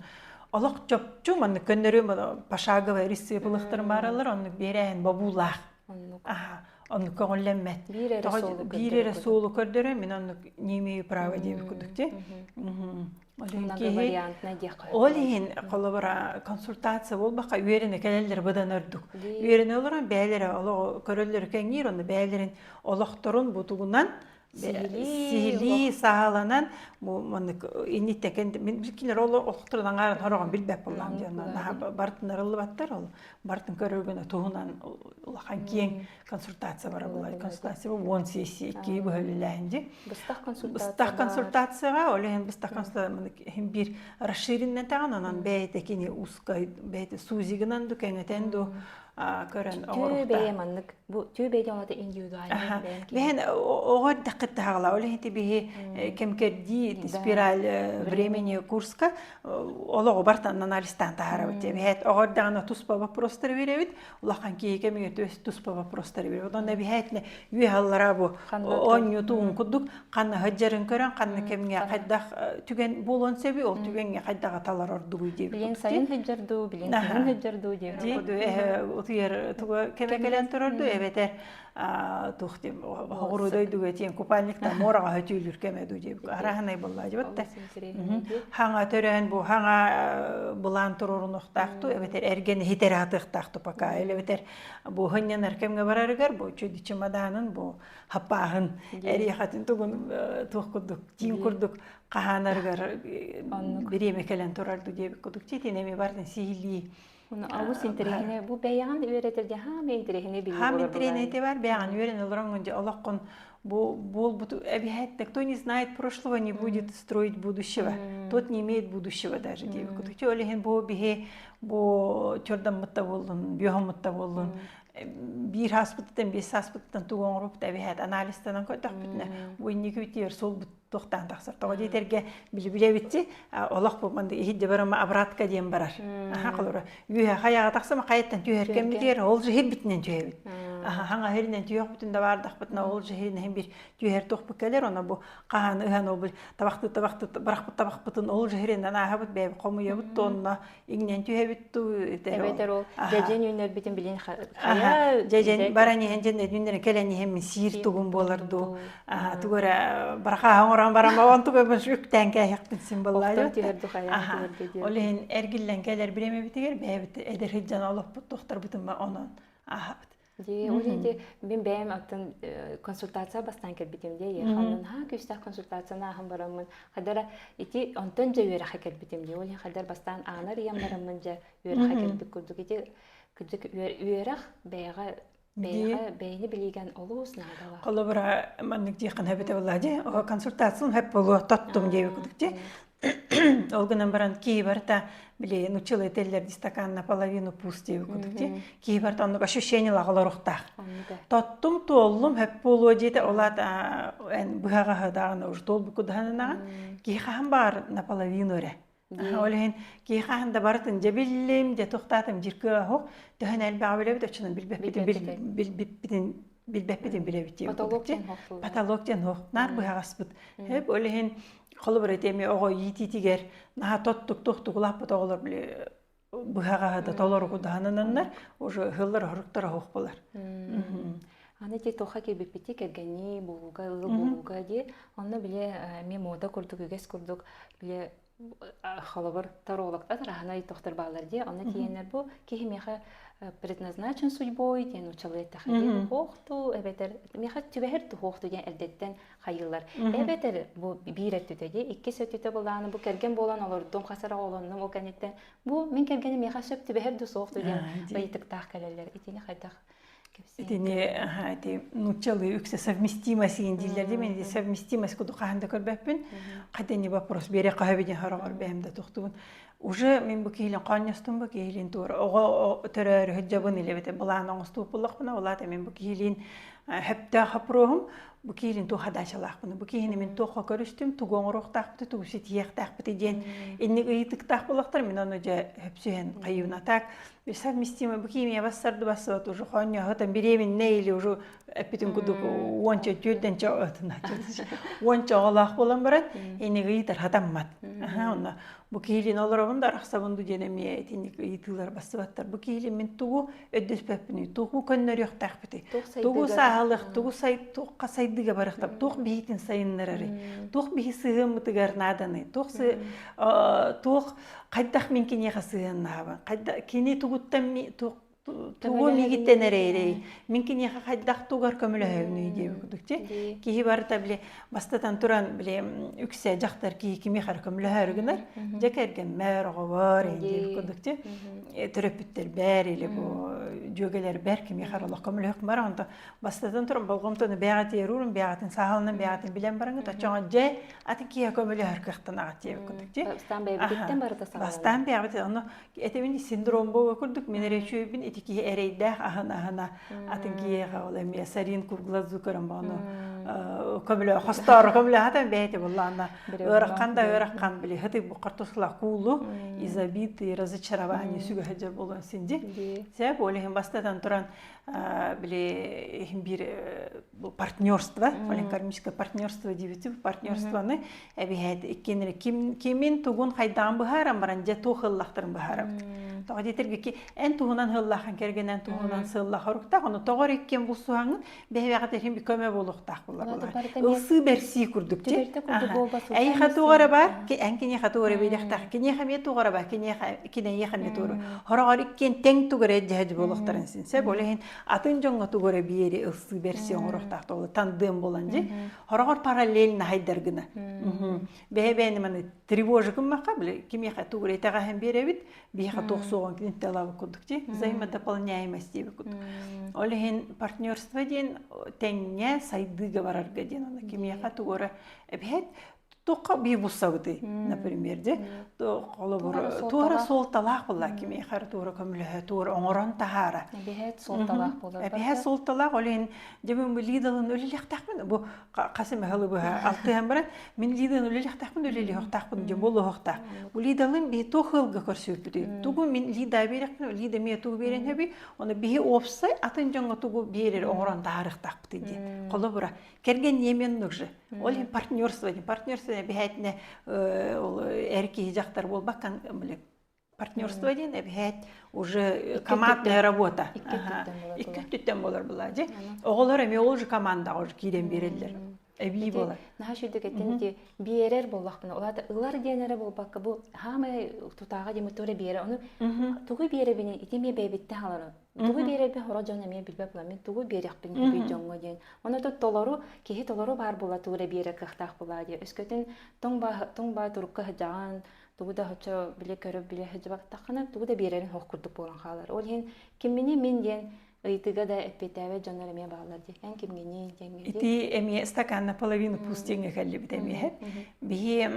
олох чопчу маннык көннөрү пошаговый рецепт бааралар, оннук биэрээһин бобуулаах. Оннук. Аха, оннук көҥүллэммэт. Биир эрэ суолу Биир эрэ суолу көрдөрө, мин оннук не имею права диэбит курдук дии. Ол иһин холобура консультация буолбакка үөрэнэ кэлэллэр быдан ордук. Үөрэнэ олорон бэйэлэрэ олоҕу көрөллөрү кэҥиир, онно бэйэлэрин олохторун бутугунан сиһилии сааланан бу маннык инниттэн мин кинилэр ол олохторун аҥаарын хороҕон билбэт буоллаҕым диэн наһаа бартын арыллыбаттар ол бартын көрөргүнэ туһунан улахан киэҥ консультация бара буолар. Консультация уон сессия икки быһа үлэлээһин дии. Быстах консультация. Быстах консультацияҕа ол иһин быстах консультация иһин биир расширеннэтаҕын онон бэйэтэ кини узкай бэйэтэ сузигынан ду кэҥэтэн ду көрөн Түү бэйэ маннык бу түү бэйэ оҥото индивидуальный бэйэм Бэһэн оҕо эрдэххит таһаҕала ол иһин биһи кэмкэрдии спираль времени курска олоҕу бартан анализтаан таһаарабыт диэбиһэт оҕо эрдэҕинэ туспа вопростары биэрэбит улахан киһи кэмигэр туспа вопростары биэрэр. Онон эбиһээтинэ үөһэ аллараа бу оонньуу тугун курдук ханна сылдьарын көрөн ханна кэмҥэ хайдах түгэн буолуон сөбүй ол түгэҥҥэ хайдах аталар ордугуй диэбит. Билин сайын сылдьар дуу, билин кыһын сылдьар дуу диэбит. Утуйар туга кэмэ кэлэн турар дуу эбэтэр туох диэм хоҕуруу дойдуга тиэн купальниктан муораҕа хөтүүлүр кэмэ дуу диэбит араһынай буолла дьыбытта хаҥа төрөөн бу хаҥа былаан туруорунуохтаах ту эбэтэр эргэн иһитэр аатыахтаах ту пока эбэтэр бу хынньанар кэмҥэ барарыгар бу чүдү чымадаанын бу хаппааһын эриэхэтин тугун туох курдук тиин курдук хаһаанарыгар бириэмэ кэлэн турар ду диэбит курдук тиитин эми бартын сиһилии Уну алус интэриэһинэй бу бэйэҕин үөрэтэргэ хаам интэриэһинэй билии Хаам буолар интэриэһинэй бар бэйэҕин үөрэн олороҥҥун дьэ олоххун бу буолбуту эбиһээттэ кто не знает прошлого не будет строить будущего тот не имеет будущего даже диэбит кутучу ол иһин бу биһи бу чордаммытта буоллун бүөхоммутта буоллун биир ааспытыттан биэс ааспытыттан тугу оҥорбут эбиһээт анализтанан көрдөхпүтүнэ бу инники үтүөр суолбут туохтаан тахсар. Тоҕо диэтэргэ били-билэбитти олох бу манды иһидде барама обратка диэн барар. Аха холоро үөһэ хайаҕа тахсама хайаттан түһэр кэммитигэр ол же хирбитинэн түһэбит. Аха хаҥа хиринэн түһүөхпүтүн да баардахпытына ол же хиринэн бир түһэр туохпут кэлэр оно бу хаһан ыһан ол табахты табахты барахпыт табахпытын ол же хиринэн ааһабыт бэйэбит хомуйабыт тонна иҥнэн түһэбит туу эбэтэр ол дьэдьэн үүннэрбитин билин хайа дьэдьэн баран иһэн дьэн үүннэрэн кэлэн иһэн мин сиир тугум буолар дуу тугу эрэ барахааһын оҥорон баран онтук үктээн кээһиэхпин син буоллаа ол иһин эргиллэн кэлэр бириэмэбитигэр бэйэбит эдэр сылдьан олохпут туохтарбытын онон ааһабыт Дии, ол иһин мин бэйэм аттын консультация бастаан кэлбитим дии. Ханнан ха күүстээх консультацияны ааһан бараммын хадара ити онтон дьэ үөрэххэ кэлбитим дии. Ол иһин хадар бастаан аанар ийэм бараммын дьэ үөрэххэ кэлбит курдук ити кырдьык үөрэх бэйэҕэ бэйэҕэ бэйэни билиигэн олус наадалаах. Холобура маннык диэххин эбитэ буоллаа дии. Консультацияны хэп буолуо тоттум диэбит курдук дии. Ол гынан баран киһи барыта били нуччалыы этэллэр стакан наполовину пуст диэбит курдук дии. Киһи барыта оннук ощущениелаах олоруохтаах. Тоттум, туоллум, хөп буолуо диэтэ, ол аата эн быһаҕаһы даҕаны уже туолбукку даһанынаҕын. Киһи хаһан баар наполовину эрэ. Ол иһин киһи хаһан да барытын дьэ биллим, дьэ туохтаатым диир кыаҕа суох. Төһөн элбэҕи билэбит, оччонон билбэппитин билбиппитин билбэппитин билэбит диэн Потолок диэн суох буолла. Потолок диэн суох. Наар быһаҕаспыт. Хэп ол иһин холобур ити эмиэ оҕо иитиитигэр наһаа тоттук туохтук улааппыт оҕолор били быһаҕаһы да толору кудаһанананнар уже ыһыллар оһоруктар оһох буолар. Аны ити туохха киирбиппити кэргэнии буолууга, ыал буолууга дии. Онно били эмиэ муода курдук, үгэс курдук били холобур тарологтар араһынай тохтор бааллар дии. Онно тиийэннэр бу киһи миэхэ предназначен судьбой диэн учалыы эттэхэ дии. Туһуохту эбэтэр миэхэ түбэһэр туһуохту диэн эрдэттэн хайыылар. Эбэтэр бу биир өттүтэ дии, иккис өттүтэ былааны бу кэргэн буолан олордум, хас эрэ оҕолоннум, ол кэнниттэн бу мин кэргэним миэхэ сөп түбэһэр дуу суох дуу диэн ыйытыктаах кэлэллэр. Итини хайдах Итини ити нууччалыы үксэ совместимость диэн дииллэр дии мен совместимость курдук хаһан да көрбөппүн. Хотя не вопрос бере хаһа диэн хороҕор бэйэм да тухтубун. Уже мин бу киһилин хоонньостум бу киһилин туора оҕо төрөөрү сылдьабын или эбэтэр былаан оҥостубут буоллахпына улаата мин бу киһилиин хөптөөх хопроһум бу киһилин туох хадаачалаахпын бу киһини мин туохха көрүстүм тугу оҥоруохтаахпыты тугу ситиһиэхтээхпити диэн инник ыйытыктаах буоллахтар мин ону дьэ хөпсүһэн хайыыбын так совместимый бу киимия бассарды бассыбат уже хоонньоһутан беременна или уже эппитин курдук уонча түөрдэнчэ уонча оҕолоох буолан баран инник ыйытар хатаммат онно бу киһилиин олоробун да арахсабын ду диэн эмиэ итинник ыйытыылар бассыбаттар бу киһилиин мин тугу өйдөспөппүнүй тугу көннөрүөхтээхпитий тугу сааһылыах тугу сай туохха сайдыыга барыахтаах туох биһитин сайыннарарый туох биһи сыһыаммытыгар нааданый туох туох хайдах мин киниэхэ сыһыаннаһабын хайдах кини тугуттан тугу миигиттэн эрэйрэй мин киниэхэ хайдах тугар көмөлөһөбүнүй диэбит курдук киһи барыта били бастатан туран били үксэ дьахтар киһи кимиэхэ эрэ көмөлөһөөрү гынар дьэ кэргэммэр оҕобор диэбит курдук төрөппүттэрбэр или бу дьүөгэлэрбэр кимиэхэ эрэ олох көмөлөһөх бар онто бастатан туран болҕомтону бэйэҕитигэр уурун бэйэҕитин сааһыланан бэйэҕитин билэн бараҥҥыт оччоҕо дьэ атын киһиэхэ көмөлөһөр кыахтанаҕыт диэбит курдук бастаан бэйэбититтэн барыта саҕаланар бастаан бэйэбит ону этибин синдром буолуо курдук мин эрэ үчүгэйбин ити киһи эрэйдээх аһын аһына атын киһиэхэ ол эмиэ сарин курглазу көрөн бону көмөлө хостоору көмөлөһөтөн бэйэти буллаана ыараххан да ыараххан били хыты бу картошла куулу из обиды разочарование сүгэһэ болон синди сеп ол иһин бастатан туран били иһин биир партнерство кармическое партнерство диэбити партнерствоны эбиһээт иккиэннэрэ ким кимин тугун хайдаан быһааран баран дьэ туох ыллахтарын быһаарабыт тоҕо диэтэргэ ки эн туһунан сыллаахын кэргэнэн туһунан сыллах оруктаах ону тоҕор иккиэн булсуһаҥын бэһэбэҕит иһин көмө буолуохтаах буолар ылсыы бэрсии курдук ти эйиэхэ туох эрэ баар эн киниэхэ туох эрэ биэриэхтээх киниэхэ эмиэ туох эрэ баар киниэхэ кинэйиэхэ эмиэ туох эрэ хороҕор иккиэн тэҥ тугу эрэ дьэһэ буолуохтарын син сөп ол иһин атын дьоҥҥо тугу эрэ биэри ылсыы бэрсии оҥоруохтаах тандем буолан дьи Хороҕор параллельно хайдар гына. Бэйэ-бэйэни маны тревожа гыммакка, били кимиэхэ тугу итэҕэһин биэрэбит, биһиэхэ туох суоҕун киниттэ ылабыт курдук дии. Взаимодополняемость диэбит курдук. Ол иһин партнерство диэн тэҥҥэ сайдыыга барарга диэн оны кимиэхэ тугу эрэ эбэһэт туохха бии булсабытый, например, дьэ холобур туора суолталаах буолла кимиэхэ эрэ туора көмөлөһө туора оҥорон таһаара. Эбэһээт суолталаах буолар. Эбэһээт суолталаах ол иһин Дьэ мин бу Лидалын үлэлиэхтээхпин бу хас эмэ сылы быһа алтыһан баран мин Лиданы үлэлиэхтээхпин үлэлиэхтээхпин дьэ буолуохтаах. Бу Лидалын биһи туох ыалга көрсүбүппүтүй? Тугу мин Лида биэрэхпин, Лида миэ тугу биэрэн сөбүй? Ону биһи уопсай атын дьоҥҥо тугу биэрэр оҥорон таһаарыахтаахпытый диэн. Холобура, кэргэн ниэмэн нужно. Ол иһин партнерство диэн. Партнерство эбэһээтинэ ол эр киһи дьахтар буолбакка Партнерство диэн эбэһээт уже командная работа. Икки өттүттэн буолар була дьи. Оҕолор эмиэ ол же командаҕа уже киирэн биэрэллэр. Эбии буолар. Наһаа үчүгдүк эттин ити биэрэр буоллахпына, ол аата ылар диэн эрэ буолбакка бу хаамай тутааҕа диэн тугу эрэ биэрэр. Ону тугу биэрэбиний ити эмиэ бэйэбиттэн хаалар. Тугу биэрэрбин хоро дьон эмиэ билбэт буолар. Мин тугу биэриэхпин үгүй дьоҥҥо диэн. Ону толору киһи толору баар буола тугу эрэ биэрэр кыахтаах буолаа диye. Өскөтүн тоҥ баа тоҥ баа турукка сылдьаҕын тугу да оччо билэ көрө билэ сылдьыбаттаххына тугу да биэрэрин суох курдук буолан хаалар. Ол иһин кимминий мин диэн ыйытыыга да эппиэттээбэт дьоннор эмиэ бааллар дии. Эн кимҥиний диэҥҥэ Ити эмиэ стакан наполовину пуст диэҥҥэ кэллибит эмиэ. Биһи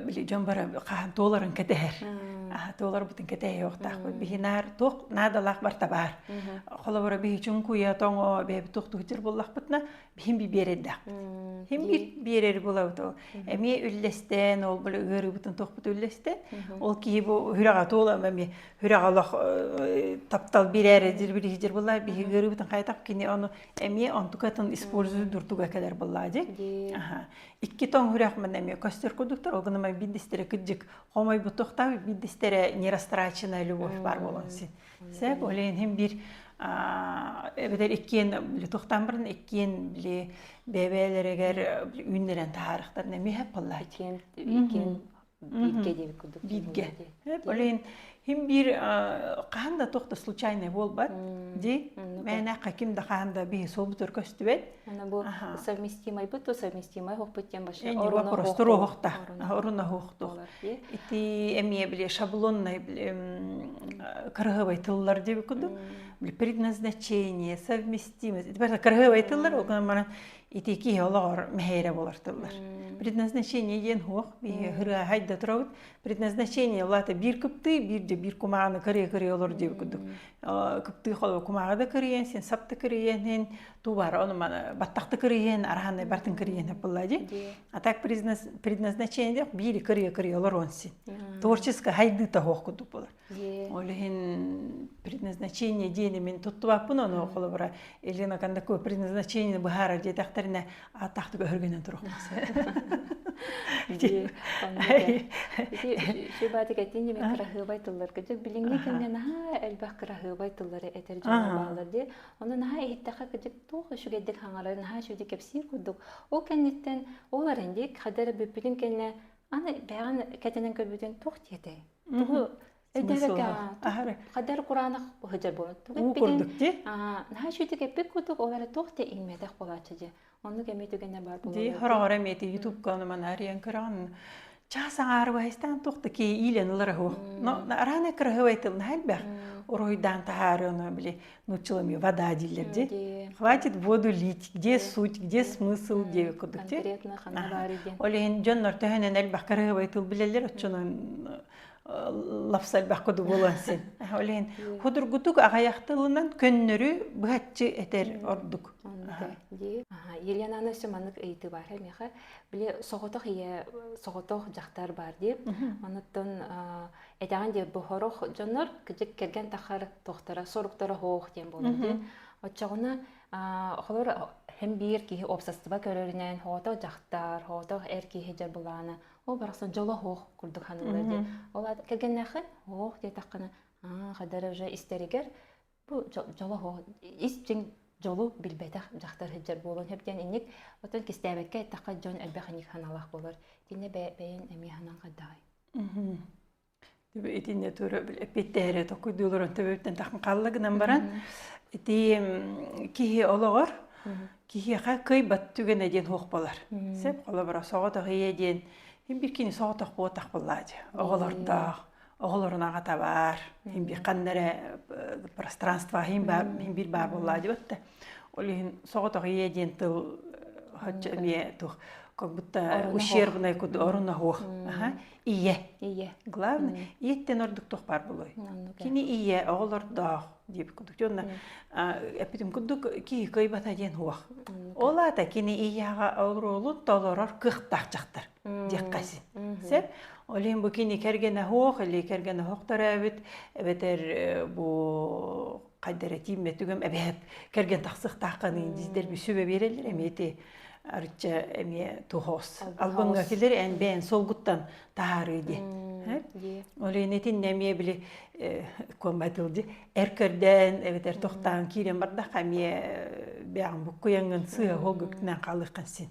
били дьон бара хаһан туоларын кэтэһэр. Туоларбытын кэтэһиэхтаахпыт. Биһи наар туох наадалаах барта баар. Холобура биһи чуҥкуйа тоҥо бэйэбит туох туһутир буллахпытына биһим би биэрэрдэхпит. Хим бир биэрэр булабыт ол. Эмиэ үллэстэн ол били ыарыыбытын туохпут үллэстэн ол киһи бу хүрэҕэ туола эмиэ хүрэҕэ олох таптал биэрээри дир бириһидир булла биһи ыарыыбытын хайдах кини ону эмиэ онтукатын использую дурдуга кэлэр буллаа дии. Икки тоҥ хүрэх мин эмиэ көстөр курдуктар, ол гынан биирдэстэрэ кырдьык хомойбутуохтаах, биирдэстэрэ нерастраченная любовь баар буолан син. Сеп, ол иһин биир эбэтэр иккиэн били туохтаан баран иккиэн били бэйэ-бэйэлэригэр үүннэрэн таһаарыахтарын эмиэ сөп буолла. Иккиэн иккиэн бииргэ диэбит курдук. Бииргэ. Ол иһин хим биир хаһан да туох да случайный буолбат ди мээнэ ким да хаһан да биһи суолбутугар көстүбэт. Аны бу совместимайбыт то совместимай хохпут диэн башы вопрос туруохта оруна хуохтух. Ити эмиэ били шаблонный кырыһыбай тыллар диэбит курдук предназначение, совместимость. Ити барыта кырыһыбай тыллар, ол гынан баран ити киһи олоҕор мэһэйрэ буолар тыллар. Предназначение диэн хуох, биһи хырыаһай да турабыт. Предназначение улаата биир кыптыы, биир де биир кумааны кырыа-кырыа олор диэбит курдук. Кыптыы холобур кумааҕы да кырыйан, син сап да кырыйан, син туу баар, ону маны баттах да кырыйан, араһанай бартын кырыйан буолла дии. А так предназначение диэх биири кырыа-кырыа олоруон син. Творческая хайдыыта хуох курдук болар. Ол иһин предназначение диэни мин туттубаппын, ону холобура Елена Кондакова предназначение быһаарар диэтэхтэринэ ааттаахтык өһүргэнэн туруохпун. Ити сүбаатык этин дьиме кыраһыабай тыллар кыдьык билиҥҥи кэмҥэ наһаа элбэх кыраһыабай тыллары этэр дьоннор бааллар дии. Ону наһаа иһиттэххэ кыдьык туох үчүгэйдик хаҥарар, наһаа үчүгэйдик кэпсиир курдук. Ол кэнниттэн ол эрэн дии хадара бүппүтүн кэннэ аны бэйэҕин кэтэнэн көрбүтүн туох диэтэй? Тугу өйдөөбөккө хаддар кураанах сылдьар буолан тугу Уу эппитин курдук дии. Наһаа үчүгэйдик эппит курдук ол эрэ туох да иҥмэтэх буолааччы дии. Оннук эмиэ түгэнэ баар Дии буолаллар дии. хороҕор эмиэ ити ютубка ону маны арыйан көрөҕүн чаас аҥаары баһыстаан туох да кии иилэн ылара суох. Но араана кыраһыабай тыл наһаа элбэх. Уруһуйдаан таһаарыы ону били нууччалыы вода дииллэр дии. Дии. Хватит воду лить, где суть, где смысл диэбит курдук дии. Конкретно ханна баарый диэн. Ол иһин дьоннор төһөнөн элбэх кыраһыабай тыл билэллэр оччонон лапса элбэх куду буолуон син. Ол иһин худургутук аҕыйах тылынан көннөрү быһаччы этэр ордук. Еленаны өссө маннык ыйытыы баар миэхэ. Били соҕотох ийэ, соҕотох дьахтар баар диир. Онуттан этэҕин диэ бу сорох дьоннор кыдьык кэргэн тахар тохтара соруктара хоох диэн буолар дии. Оччоҕуна холор һэм биир киһи уопсастыба көрөрүнэн соҕотох дьахтар, соҕотох эр киһи дьарбылаана ол барахсан дьоло хоох курдук саныыллар дии. Ол кэргэннээххин хоох диэтэххинэ аа хадара уже истэригэр бу дьоло хоох ис дьиҥ дьолу билбэтэх дьахтар сылдьар буолуон сөп диэн инник оттон кистээбэккэ эттэххэ дьон элбэх инник санаалаах буолар. Итиннэ бэйэн эмиэ санаан хайдаҕай? Итиннэ тура эппиэттэһэрэ токуйдууларын төбөбүттэн тахын хаалла гынан баран ити киһи олоҕор киһиэхэ кыайбат түгэнэ диэн суох буолар. Сөп холобура соҕотох ийэ диэн биир кини соҕотох буотах буоллаа дьэ. Оҕолордоох, оҕолорун аҕата баар, биир ханна эрэ пространство иһин баар, биир баар буоллаа дьэ батта. Ол иһин соҕотох ийэ диэн тыл хачча эмиэ туох как будто ущербный куду оруна хуох. Ийэ. Ийэ. Главное, ийэттэн ордук туох баар буолуой? Кини ийэ оҕолордоох диэбит курдук. Уонна эппитим курдук киһи кыайбата диэн суох. Ол аата кини ийэҕэ оруолун толорор кыахтаах дьахтар диэххэ син. Сөп? Ол иһин бу кини кэргэнэ суох или кэргэнэ суох төрөөбүт эбэтэр бу хайда эрэ тииммэт түгэм эбээт кэргэн тахсыахтааххын диздэр сүбэ биэрэллэр эмиэ ити арычча эмиэ туһос албынга килер эн бэйэн солгуттан таһаарыы диэн ол иһин итиннэ эмиэ били куомбайтыл ди эр көрдөөн эбэтэр тохтоон киирэн бардахха эмиэ бэҕин буккуйаҥҥын сыыһа хоол гүктүнэн хаалыаххын син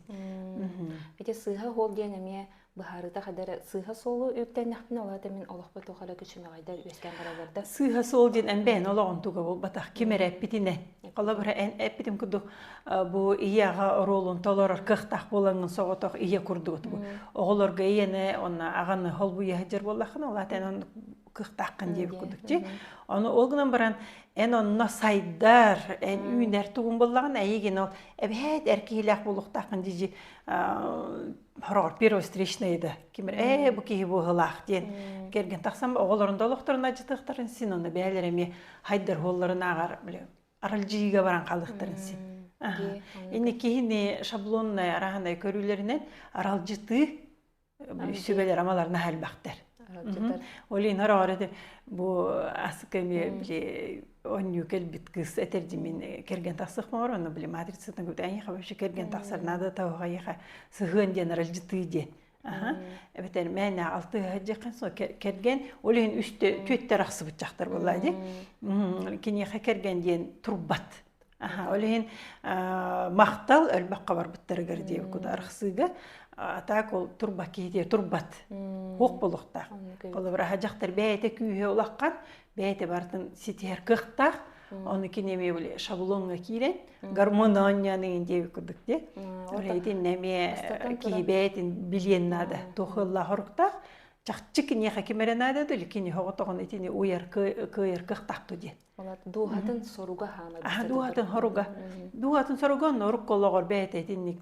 Ити сыыһа хоол диэн эмиэ быһаарыыта хадара сыыһа суолу үктэннэхпинэ ол аата мин олохпо туох эрэ күчүмэҕэйдэр үөскээн бараллар да Сыыһа суол диэн эн бэйэн олоҕун туга буолбатах ким эрэ эппитинэн холобура эн эппитим курдук бу ийэ аҕа оруолун толорор кыахтаах буолаҥҥын соҕотох ийэ курдук оҕолорго ийэни уонна аҕаны холбуйа сылдьар буоллаххына ол аата эн оннук кыахтааххын диэбит курдук дии. Ону ол гынан баран эн онно сайдар, эн үүнэр тугун буллаҕын эйигин ол эбэһээт эр киһилээх буолуохтааххын дии хороҕор первый встречный да ким ээ бу киһи буоһулаах диэн кэргэн тахсан оҕолорун да олохторун адьытыахтарын син онно бэйэлэрэ эмиэ хайдар хуолларын ааҕар аралдьыйыыга баран хаалыахтарын син. Инни киһини шаблоннай араһанай көрүүлэринэн аралдьытыы сүбэлэр амалар наһаа элбэхтэр. Ол иһин хороҕор ити бу асыка эмиэ били онньуу кэлбит кыыс этэрди мин кэргэн тахсых моҥор онно били матрицатын кыбыт эйиэхэ вообще кэргэн тахсар надо того эйиэхэ сыһыан диэн аралдьытыы диэн. Эбэтэр мээнэ алтыһа дьэххин со кэргэн ол иһин үстэ түөттэр ахсыбыт дьахтар буолла дии. Киниэхэ кэргэн диэн турбат. Ол иһин махтал өлбөххө барбыттарыгар диэбит куда арахсыыга так ол турбат киһитиэ турбат хуох буолуохтаах. Холобура дьахтар бэйэтэ күүһэ улаххан бэйэтэ барытын ситиһэр кыахтаах. Ону кини эмиэ били шаблоҥҥа киирэн гормон оонньоон диэбит курдук дии. Ол итиннэ эмиэ киһи бэйэтин билиэн наада. Туох ыаллаах оруктаах чахчы киниэхэ ким эрэ наада дуу или кини хоҕотоҕун итини уйар кыайар кыахтаах дуу диэн. Дууһатын соруга хаамай. Дууһатын хоруга. Дууһатын соруга онно урукку олоҕор бэйэтэ итинник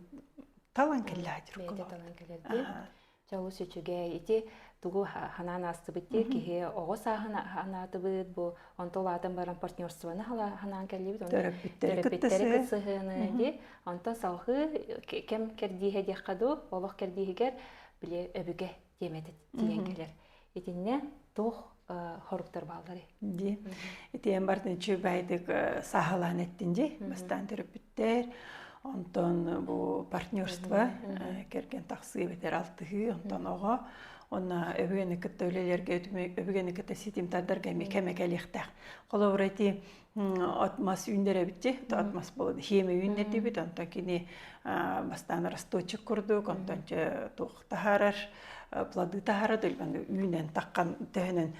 талан кэллээ Бэйэтэ талан кэлэр дии. Чэ олус үчүгэй. Ити тугу ханаан аастыбыт дии киһи оҕо сааһын анаатыбыт бу онто улаатан баран партнерствоны ханаан кэллибит онно төрөппүттэри кытсыһыаны дии онтон салҕыы кэм кэрдииһэ диэххэ дуу олох кэрдииһигэр били өбүгэ тиэмэтэ тиийэн кэлэр. Итиннэ туох хоруктар баалларый? Дии. Итиэн бартын үчүгэйдик сааһылаан эттин дии. Бастаан төрөппүттэр, онтон бу партнерство, кэргэн тахсыы эбэтэр алтыһыы, онтон оҕо, онно өбүгэни кытта үлэлэргэ, өбүгэни кытта ситим тардарга эмиэ кэмэ кэлиэхтээх. Холобура ити от мас үүннэрэбит дии, от мас буолан хиэмэ үүннэрдибит, онтон кини бастаан росточек курдук, онтон туох таһаарар, плоды таһаарар, үүнэн таххан төһөнөн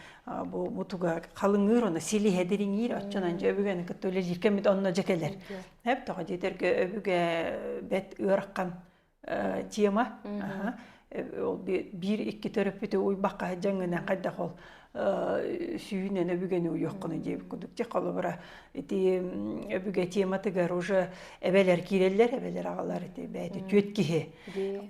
бу мутуга халыҥыыр, онно силиһэ дириҥиир, оччонон дьэ өбүгэни кытта үлэлиир кэммит онно дьэ кэлэр. Эп тоҕо диэтэргэ өбүгэ бэт ыарахан тема. Ол биир икки төрөппүтү уйбахха дьаҥынан хайдах ол сүүнэн өбүгэни уйуоххуну диэбит курдук. Ти холобура ити өбүгэ тематыгар уже эбэлэр киирэллэр, эбэлэр аҕалар ити бэйэтэ түөрт киһи.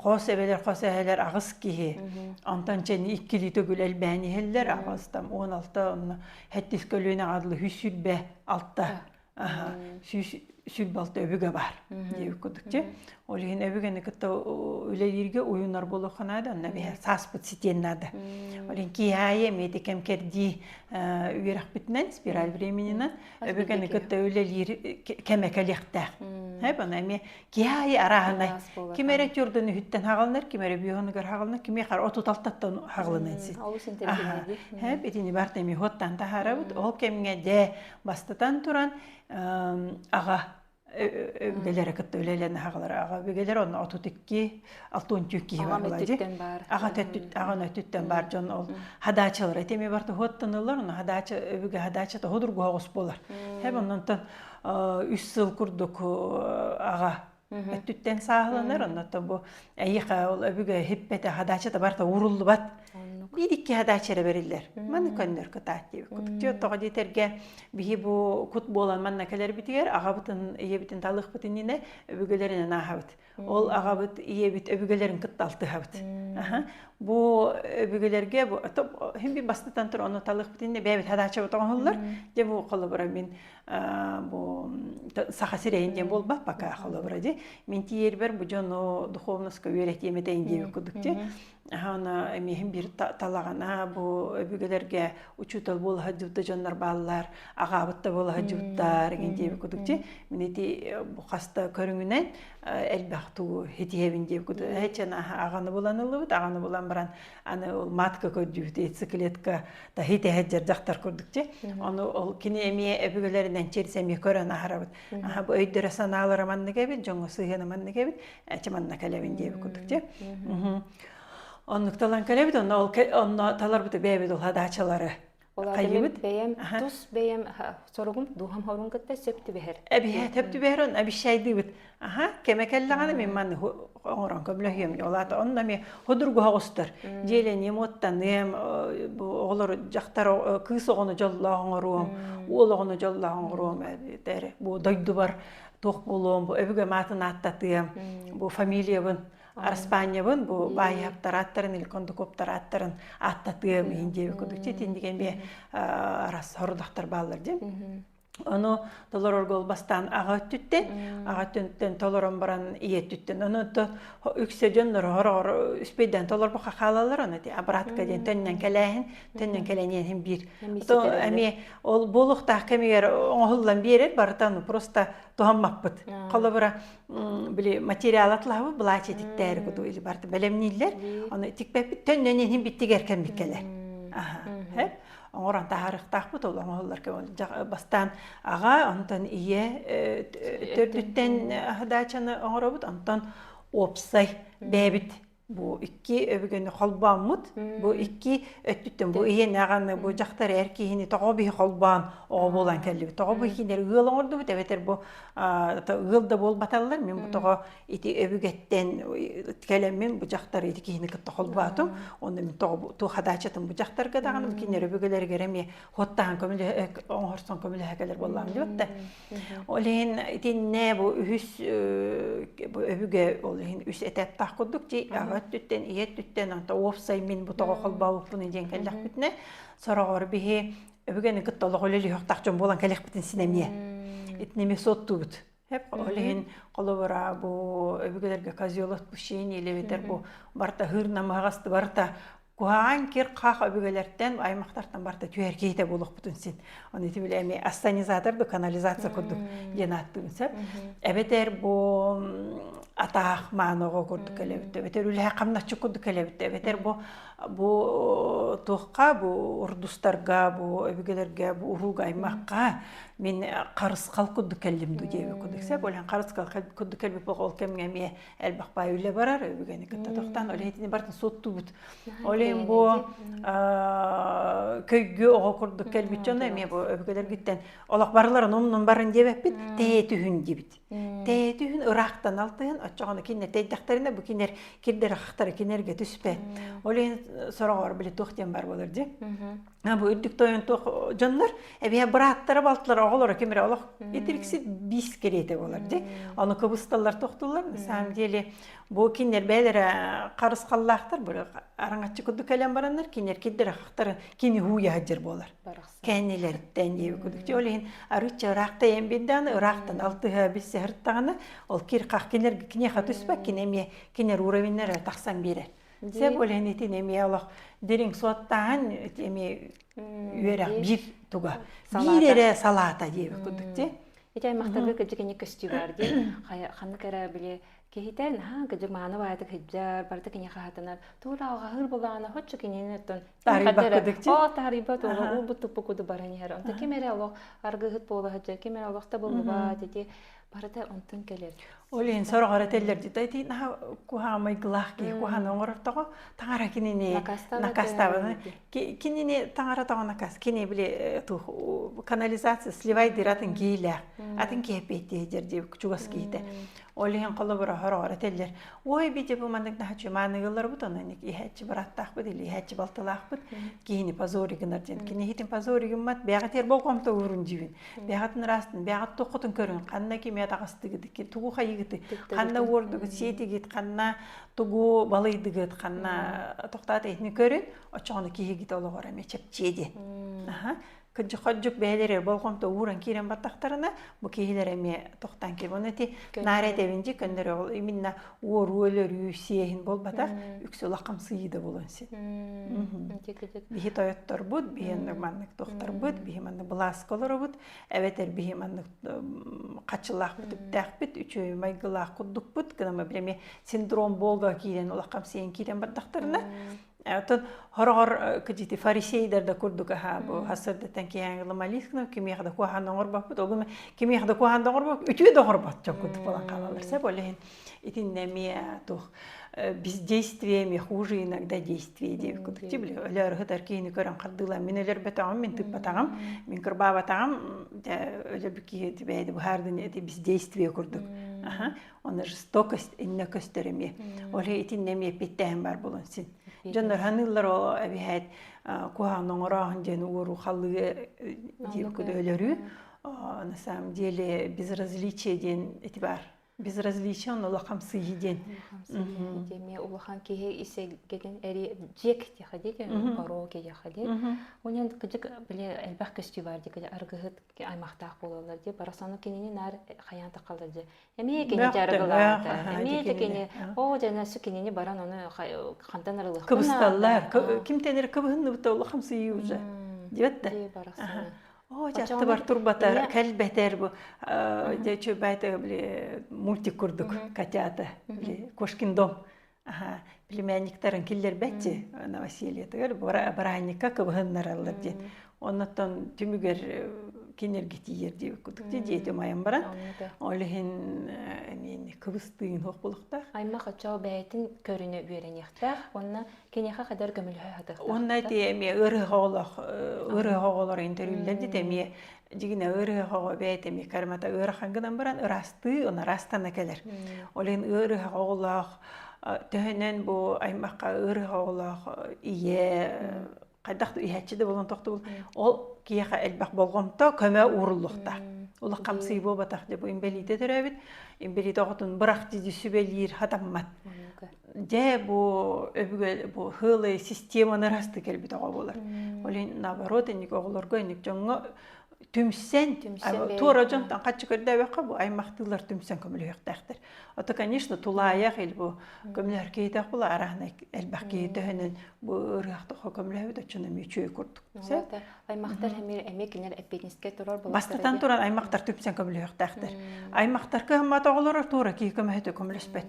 Хос эбэлэр, хос эһэлэр аҕыс киһи. Онтон чэни иккилии төгүл элбээн иһэллэр, аҕыс там 16 онно хэттис көлүөнэ аҕаллы 126 126 өбүгэ баар диэбит курдук дии. Ол иһин өбүгэни кытта үлэлииргэ уйунар буолуохха наада, онно биһэ сааспыт ситиэн наада. Ол иһин киһи эмиэ кэм кэрдии үөрэхпитинэн, спираль временинэн өбүгэни кытта үлэлиир кэмэ кэлиэхтээх. Хэп аны эмиэ киһи аайы арааһынай. Ким эрэ тюрдун үһүттэн хаҕылынар, ким эрэ бүөһүнүгэр хаҕылынар, кими хар отут алтаттан хаҕылынан син. Олус интэриэһинэй дии. Хэп итини барта эмиэ хуоттан таһаарабыт. Ол кэмҥэ дьэ Бастатан туран, аҕа өбүгэлэрэ кытта үлэлэн аҕалара аҕа өбүгэлэр онно 32 64 киһи бар буолла бар аҕа төттүт аҕа өттүттэн бар дьон ол хадаачалар этими барта хуоттанылар онно хадаача өбүгэ хадаача тоһудургу оҕус буолар хэп оннонтон үс сыл курдук аҕа өттүттэн сааһыланар оннотон бу эйиэхэ ол өбүгэ хиппэтэ хадаачата барыта ууруллубат биир икки хадаача эрэ бэриллэр маны көннөр кытаат диэбит кутук тоҕо диэтэргэ биһи бу кут буолан манна кэлэрбитигэр аҕабытын ийэбитин талыахпыт иннинэ өбүгэлэринэн ааһабыт ол аҕабыт ийэбит өбүгэлэрин кытта алтыһабыт бу өбүгэлэргэ бу хим бир бастатан тур ону талыахпыт иннинэ бэйэбит хадаачабыт оҥоһуллар дьэ бу холобура мин бу саха сирэйин диэн буолбат пока холобура ди мин тиийэрбэр бу дьону духовноска үөрэтиэм этэйин диэбит курдук ди аны эмиэһин биир талаҕана бу өбүгэлэргэ учуутал буола сылдьыбыт да дьоннор бааллар аҕаабыт да буола сылдьыбыттар игин диэбит курдук ди мин ити бу хаста көрүҥүнэн элбэх тугу хитиһэбин диэбит курдук эчэн аҕаны булан ыллыбыт аҕаны булан баран аны ол матка көрдүүбүт яйцеклетка таһи тэһэддьэр дьахтар курдук дьэ ону ол кини эмиэ өбүгэлэринэн чирс эмиэ көрөн аһарабыт аха бу өйдөрө санаалара маннык эбит дьоҥҥо сыһыана маннык эбит эчи манна кэлэбин диэбит курдук дьэ оннук талан кэлэбит онно ол онно таларбыт бэйэбит ол хадаачалары. Ол аата мин Хайыбыт? бэйэм Аха. тус бэйэм соругум дууһам хорун кытта сөп түбэһэр. Эбиһэ сөп түбэһэр он обещайдыыбыт. Аха, кэмэ кэллэҕинэ мин манны оҥорон көмөлөһүөм. Ол аата онно эмиэ ходургуһа оҕустар. Дьиэлэниэм, уоттаныам, бу оҕолор дьахтар кыыс оҕону дьоллоох оҥоруом, уол оҕону дьоллоох оҥоруом эбэтэр бу дойдубар туох буолуом, бу өбүгэм аатын ааттатыам, бу фамилиябын Араспаанньабын бу баайыһаптар ааттарын или кондукуоптар ааттарын ааттатыам иһин диэбит курдук тиндиген бе арас хорудахтар бааллар диэн. Ону толорорго ол бастаан аҕа өттүттэн, аҕа өттүттэн толорон баран ийэ өттүттэн. Ону то үксэ дьоннор хороҕор үспүйдэн толорбукка хаалаллар, ону ти обратка диэн төннөн кэлээһин, төннөн кэлэниэн биир. То эмиэ ол буолуохтаах кэмигэр оҥоһуллан биэрэр барыта ну просто туһаммаппыт. Холобура, били материал атлаһабы былаачы тиктээри куду или барты бэлэмнииллэр. Ону тикпэппит төннөн иһин биттигэр кэммит кэлэр. Аха. Оҥорон таһаарыахтаахпыт ол оҥоһуллар бастаан аҕа, онтон ийэ төрдүттэн аһыдаачаны оҥоробут, онтон уопсай бэйэбит бу икки өбүгэни холбооммут, бу икки өттүттэн бу ийэни аҕаны, бу дьахтар эр киһини тоҕо биһи холбоон оҕо буолан кэллибит, тоҕо бу киинэр ыал оҥордубут, эбэтэр бу ыал да буолбаталлар, мин бу тоҕо ити өбүгэттэн кэлэммин бу дьахтар ити киһини кытта холбоотум, онно мин тоҕо туох хадаачатын бу дьахтарга даҕаны бу кинилэр өбүгэлэригэр эмиэ хуоттаһан көмөлөһө оҥорсон көмөлөһө кэлэр буоллаҕым диэбит да. Ол иһин итиннэ бу үһүс бу өбүгэ ол иһин үс этаптаах курдук дии аҕа өттүттэн ийэ өттүттэн онто уопсай мин бу тоҕо холбообуппун диэн кэллэхпитинэ сороҕор биһи өбүгэни кытта олох үлэлиһиэхтаах дьон буолан кэлиэхпитин син эмиэ итини эмиэ суоттуубут ол иһин холобура бу өбүгэлэргэ козел отпущение или эбэтэр бу барта хыр намыһаҕасты барта Куһаҕан кир-хах өбүгэлэртэн, аймахтартан барыта түһэр киһитэ буолуохпутун син. Ону ити били эмиэ ассанизатор ду канализация курдук диэн ааттыыбын сөп. Эбэтэр бу атаах мааны оҕо курдук кэлэбит, эбэтэр үлэһэ хамначчы курдук кэлэбит, эбэтэр бу бу туохха, бу урдустарга, бу өбүгэлэргэ, бу урууга аймахха мин харысхал курдук кэллим ду диэбит курдук сөп. Ол харысхал курдук кэлбит ол кэмҥэ эмиэ элбэх баай үлэ барар, өбүгэни кытта тохтоон, ол иһитини барытын суоттуубут. Ол иһин бу көйгү оҕо курдук кэлбит дьоно эмиэ бу өбүгэлэргиттэн олох барыларын умнун барын диэбэппит, тэйэ түһүн диибит. Тэйэ түһүн ыраахтан алтыһын, оччоҕуна кинилэр тэйдэхтэринэ бу кинилэр кирдэрэ хахтара кинилэргэ түспэт. Ол иһин сороҕор били туох диэн бар буолар дии. Бу үрдүк тойон туох дьоннор эбиһэ бырааттара балтылара оҕолоро ким эрэ олох итириксит биис кэриэтэ буолар дии. Ону кыбысталлар тохтуллар. На самом деле бу кинилэр бэйэлэрэ харысхаллаахтар бу араҥаччы курдук кэлэн бараннар кинилэр кирдэрэ хахтарын кини һууйа сылдьар буолар. Кэннилэриттэн диэби курдук. Ол иһин арыычча ыраах тэйэн биэрдэҕинэ ыраахтан алтыһа билсэ сырыттаҕына ол кир хах кинилэр киниэхэ түспэт кини эмиэ кинилэр уровеннара тахсан биэрэр. Сеп ол иһин итини эмиэ олох дириҥ суоттааһын ити эмиэ үөрэх биир туга биир эрэ салаата диэбит курдук дии. Ити аймахтарга кыдьык ини көстүү бар дии. Ханнык эрэ били киһитэ наһаа кыдьык мааны баайытык сылдьар, барыта киниэхэ хаһатынар. Туора алҕаһыыр булаана хоччу кинини оттон Таарыйбат курдук дии. Оо, таарыйбат уола уурбут туппу куду баран иһэр. Онто ким эрэ олох аргыһыт буола сылдьар, ким эрэ олох табыллыбат ити барыта онтон кэлэр. Ол иһин сороҕор этэллэр дии, ити наһаа куһаҕан майгылаах киһи куһаҕаны оҥорор тоҕо таҥара кинини накастаабыт. Кинини таҥара тоҕо накас кини били тух канализация сливайдыыр атын киһилээх атын киһи эппиэттиэ дьэр дии чугас киһитэ. Ол иһин холобура сороҕор этэллэр ой бити бу маннык наһаа чумааныгылларбыт онон иһээччи бырааттаахпыт или иһээччи балтылаахпыт киһини позори гынар диэн кини иһитин позори гыммат бэҕэтиэр болҕомто уурун дьиибин Бэҕэтин ыраастын, бэҕэт туоххутун көрүн, ханна кими атаҕастыгыт, тугу хайыгыты, ханна уордугут, сиэтигит, ханна тугу балыйдыгыт, ханна тохтоот этини көрүн, оччоҕуна киһигит олоҕор эмиэ чэпчиэ диэн. Кырдьык-хордьук бэйэлэрэ болҕомто ууран киирэн бардахтарына, бу киһилэр эмиэ тохтоон киир. Оны ити наара этэбин дьи көннөрү ол именно уоруу, өлөрүү, сиэһин буолбатах, үксэ улахан сыйыы да буолуон син. Биһи тойотторбут, биһи маннык туохтарбыт, биһи маннык былааска олоробут, эбэтэр биһи маннык хачылаахпыт, үптээхпит, үчүгэй майгылаах курдукпут, гынама билэми синдром Бога киирэн улахан сиэн киирэн бардахтарына, Оттон хороҕор кыдьити фарисейдар да курдук аха бу хасырдаттан киһиэҥ ылымалиих кимиэхэ да куһаҕан оҥорбоппут ол кимиэхэ да куһаҕан да оҥорбот үтүө да оҥорбот дьон курдук буолан хаалаллар сөп ол иһин итиннэ эмиэ туох. бездействие эмиэ хуже иногда действие диэбит курдук ти били өлөөрү киһини көрөн хардыылаан мин өлөрбөтөҕүм мин тыыппатаҕым мин кырбаабатаҕым өлөрбүт киһи бэйэди быһаардын эти бездействие курдук Онно жестокость иннэ көстөр эмиэ. Ол итиннэ эмиэ эппиэттээһин бар буолун син. Дьоннор ханыыллар ол эбиһээт куһаҕан оҥорооһун диэн уоруу халлыы диир өлөрүү. На самом деле безразличие диэн ити бар. Безразличие он улахан сыйы диэн. Эмиэ улахан киһи исэгэтин эри дьиэк диэхэ диэн порог диэхэ диэн. Онон кыдьык били элбэх көстүү бар дии аргыһыт аймахтаах буолаллар дии. Барасаны кинини наар хайаан тахаллар дии. Эмиэ кини дьарыгылаата. Эмиэ да кини оо дьэ су кинини баран ону хантан арылыахпын Кыбысталлар. Кимтэн эрэ кыбыһынныбыта улахан сыйыы уже. Диэт да. Оо, дьаттыбар турбатар, кэлбэтэр бу дьэ чөбайта били мультик курдук котята, били кошкин дом. Аха, племянниктарын киллэрбэтчи новосельетыгар бырааһынньыкка кыбыһыннараллар диэн. Оннуттан түмүгэр кинилэргэ тиийэр диэбит курдук дьиэтэ умайан баран. Ол иһин эмиэ кыбыстыын суох буолуохтаах. Аймах оччоҕо бэйэтин көрүнэ үөрэниэхтээх уонна киниэхэ хадar көмөлөһө сатыахтаах. Уонна ити эмиэ ыарыһах оҕолоох ыарыһах оҕолор интервьюлэр дит эмиэ дьигинэ ыарыһах бэйэтэ эмиэ кармата ыарахан гынан баран ыраастыы он ыраастана кэлэр. Ол иһин ыарыһах оҕолоох төһөнөн бу аймахха ыарыһах оҕолоох ийэ хайдах да иһээччи да буолан тохтубул ол киһиэхэ элбэх болҕомто көмө ууруллуохтаах. Улах хамсыы буолбатах дьэ бу инбэлиитэ төрөөбүт инбэлиит оҕотун бырах дии сүбэлиир хатаммат. Дьэ бу өбүгэ бу хылы системаны ырасты кэлбит оҕо буолар. Ол иһин наоборот инник оҕолорго инник дьоҥҥо түмсэн туора дьонтон хаччы көрдөөбөххө бу аймахтыылар түмсэн көмөлөһүөхтээхтэр. Ото конечно тулаайах ил бу көмөлөһөр киһитэх була араһына элбэх киһи төһөнөн бу ырыахтахо көмөлөһөбүт оччоно эмиэ үчүгэй курдук. Аймахтар эмиэ эмиэ кинилэр эппиэтинэскэ турар Бастатан туран аймахтар түмсэн көмөлөһүөхтээхтэр. Аймахтар кыһаммат оҕолорор туора киһи көмөһөтө көмөлөспөт.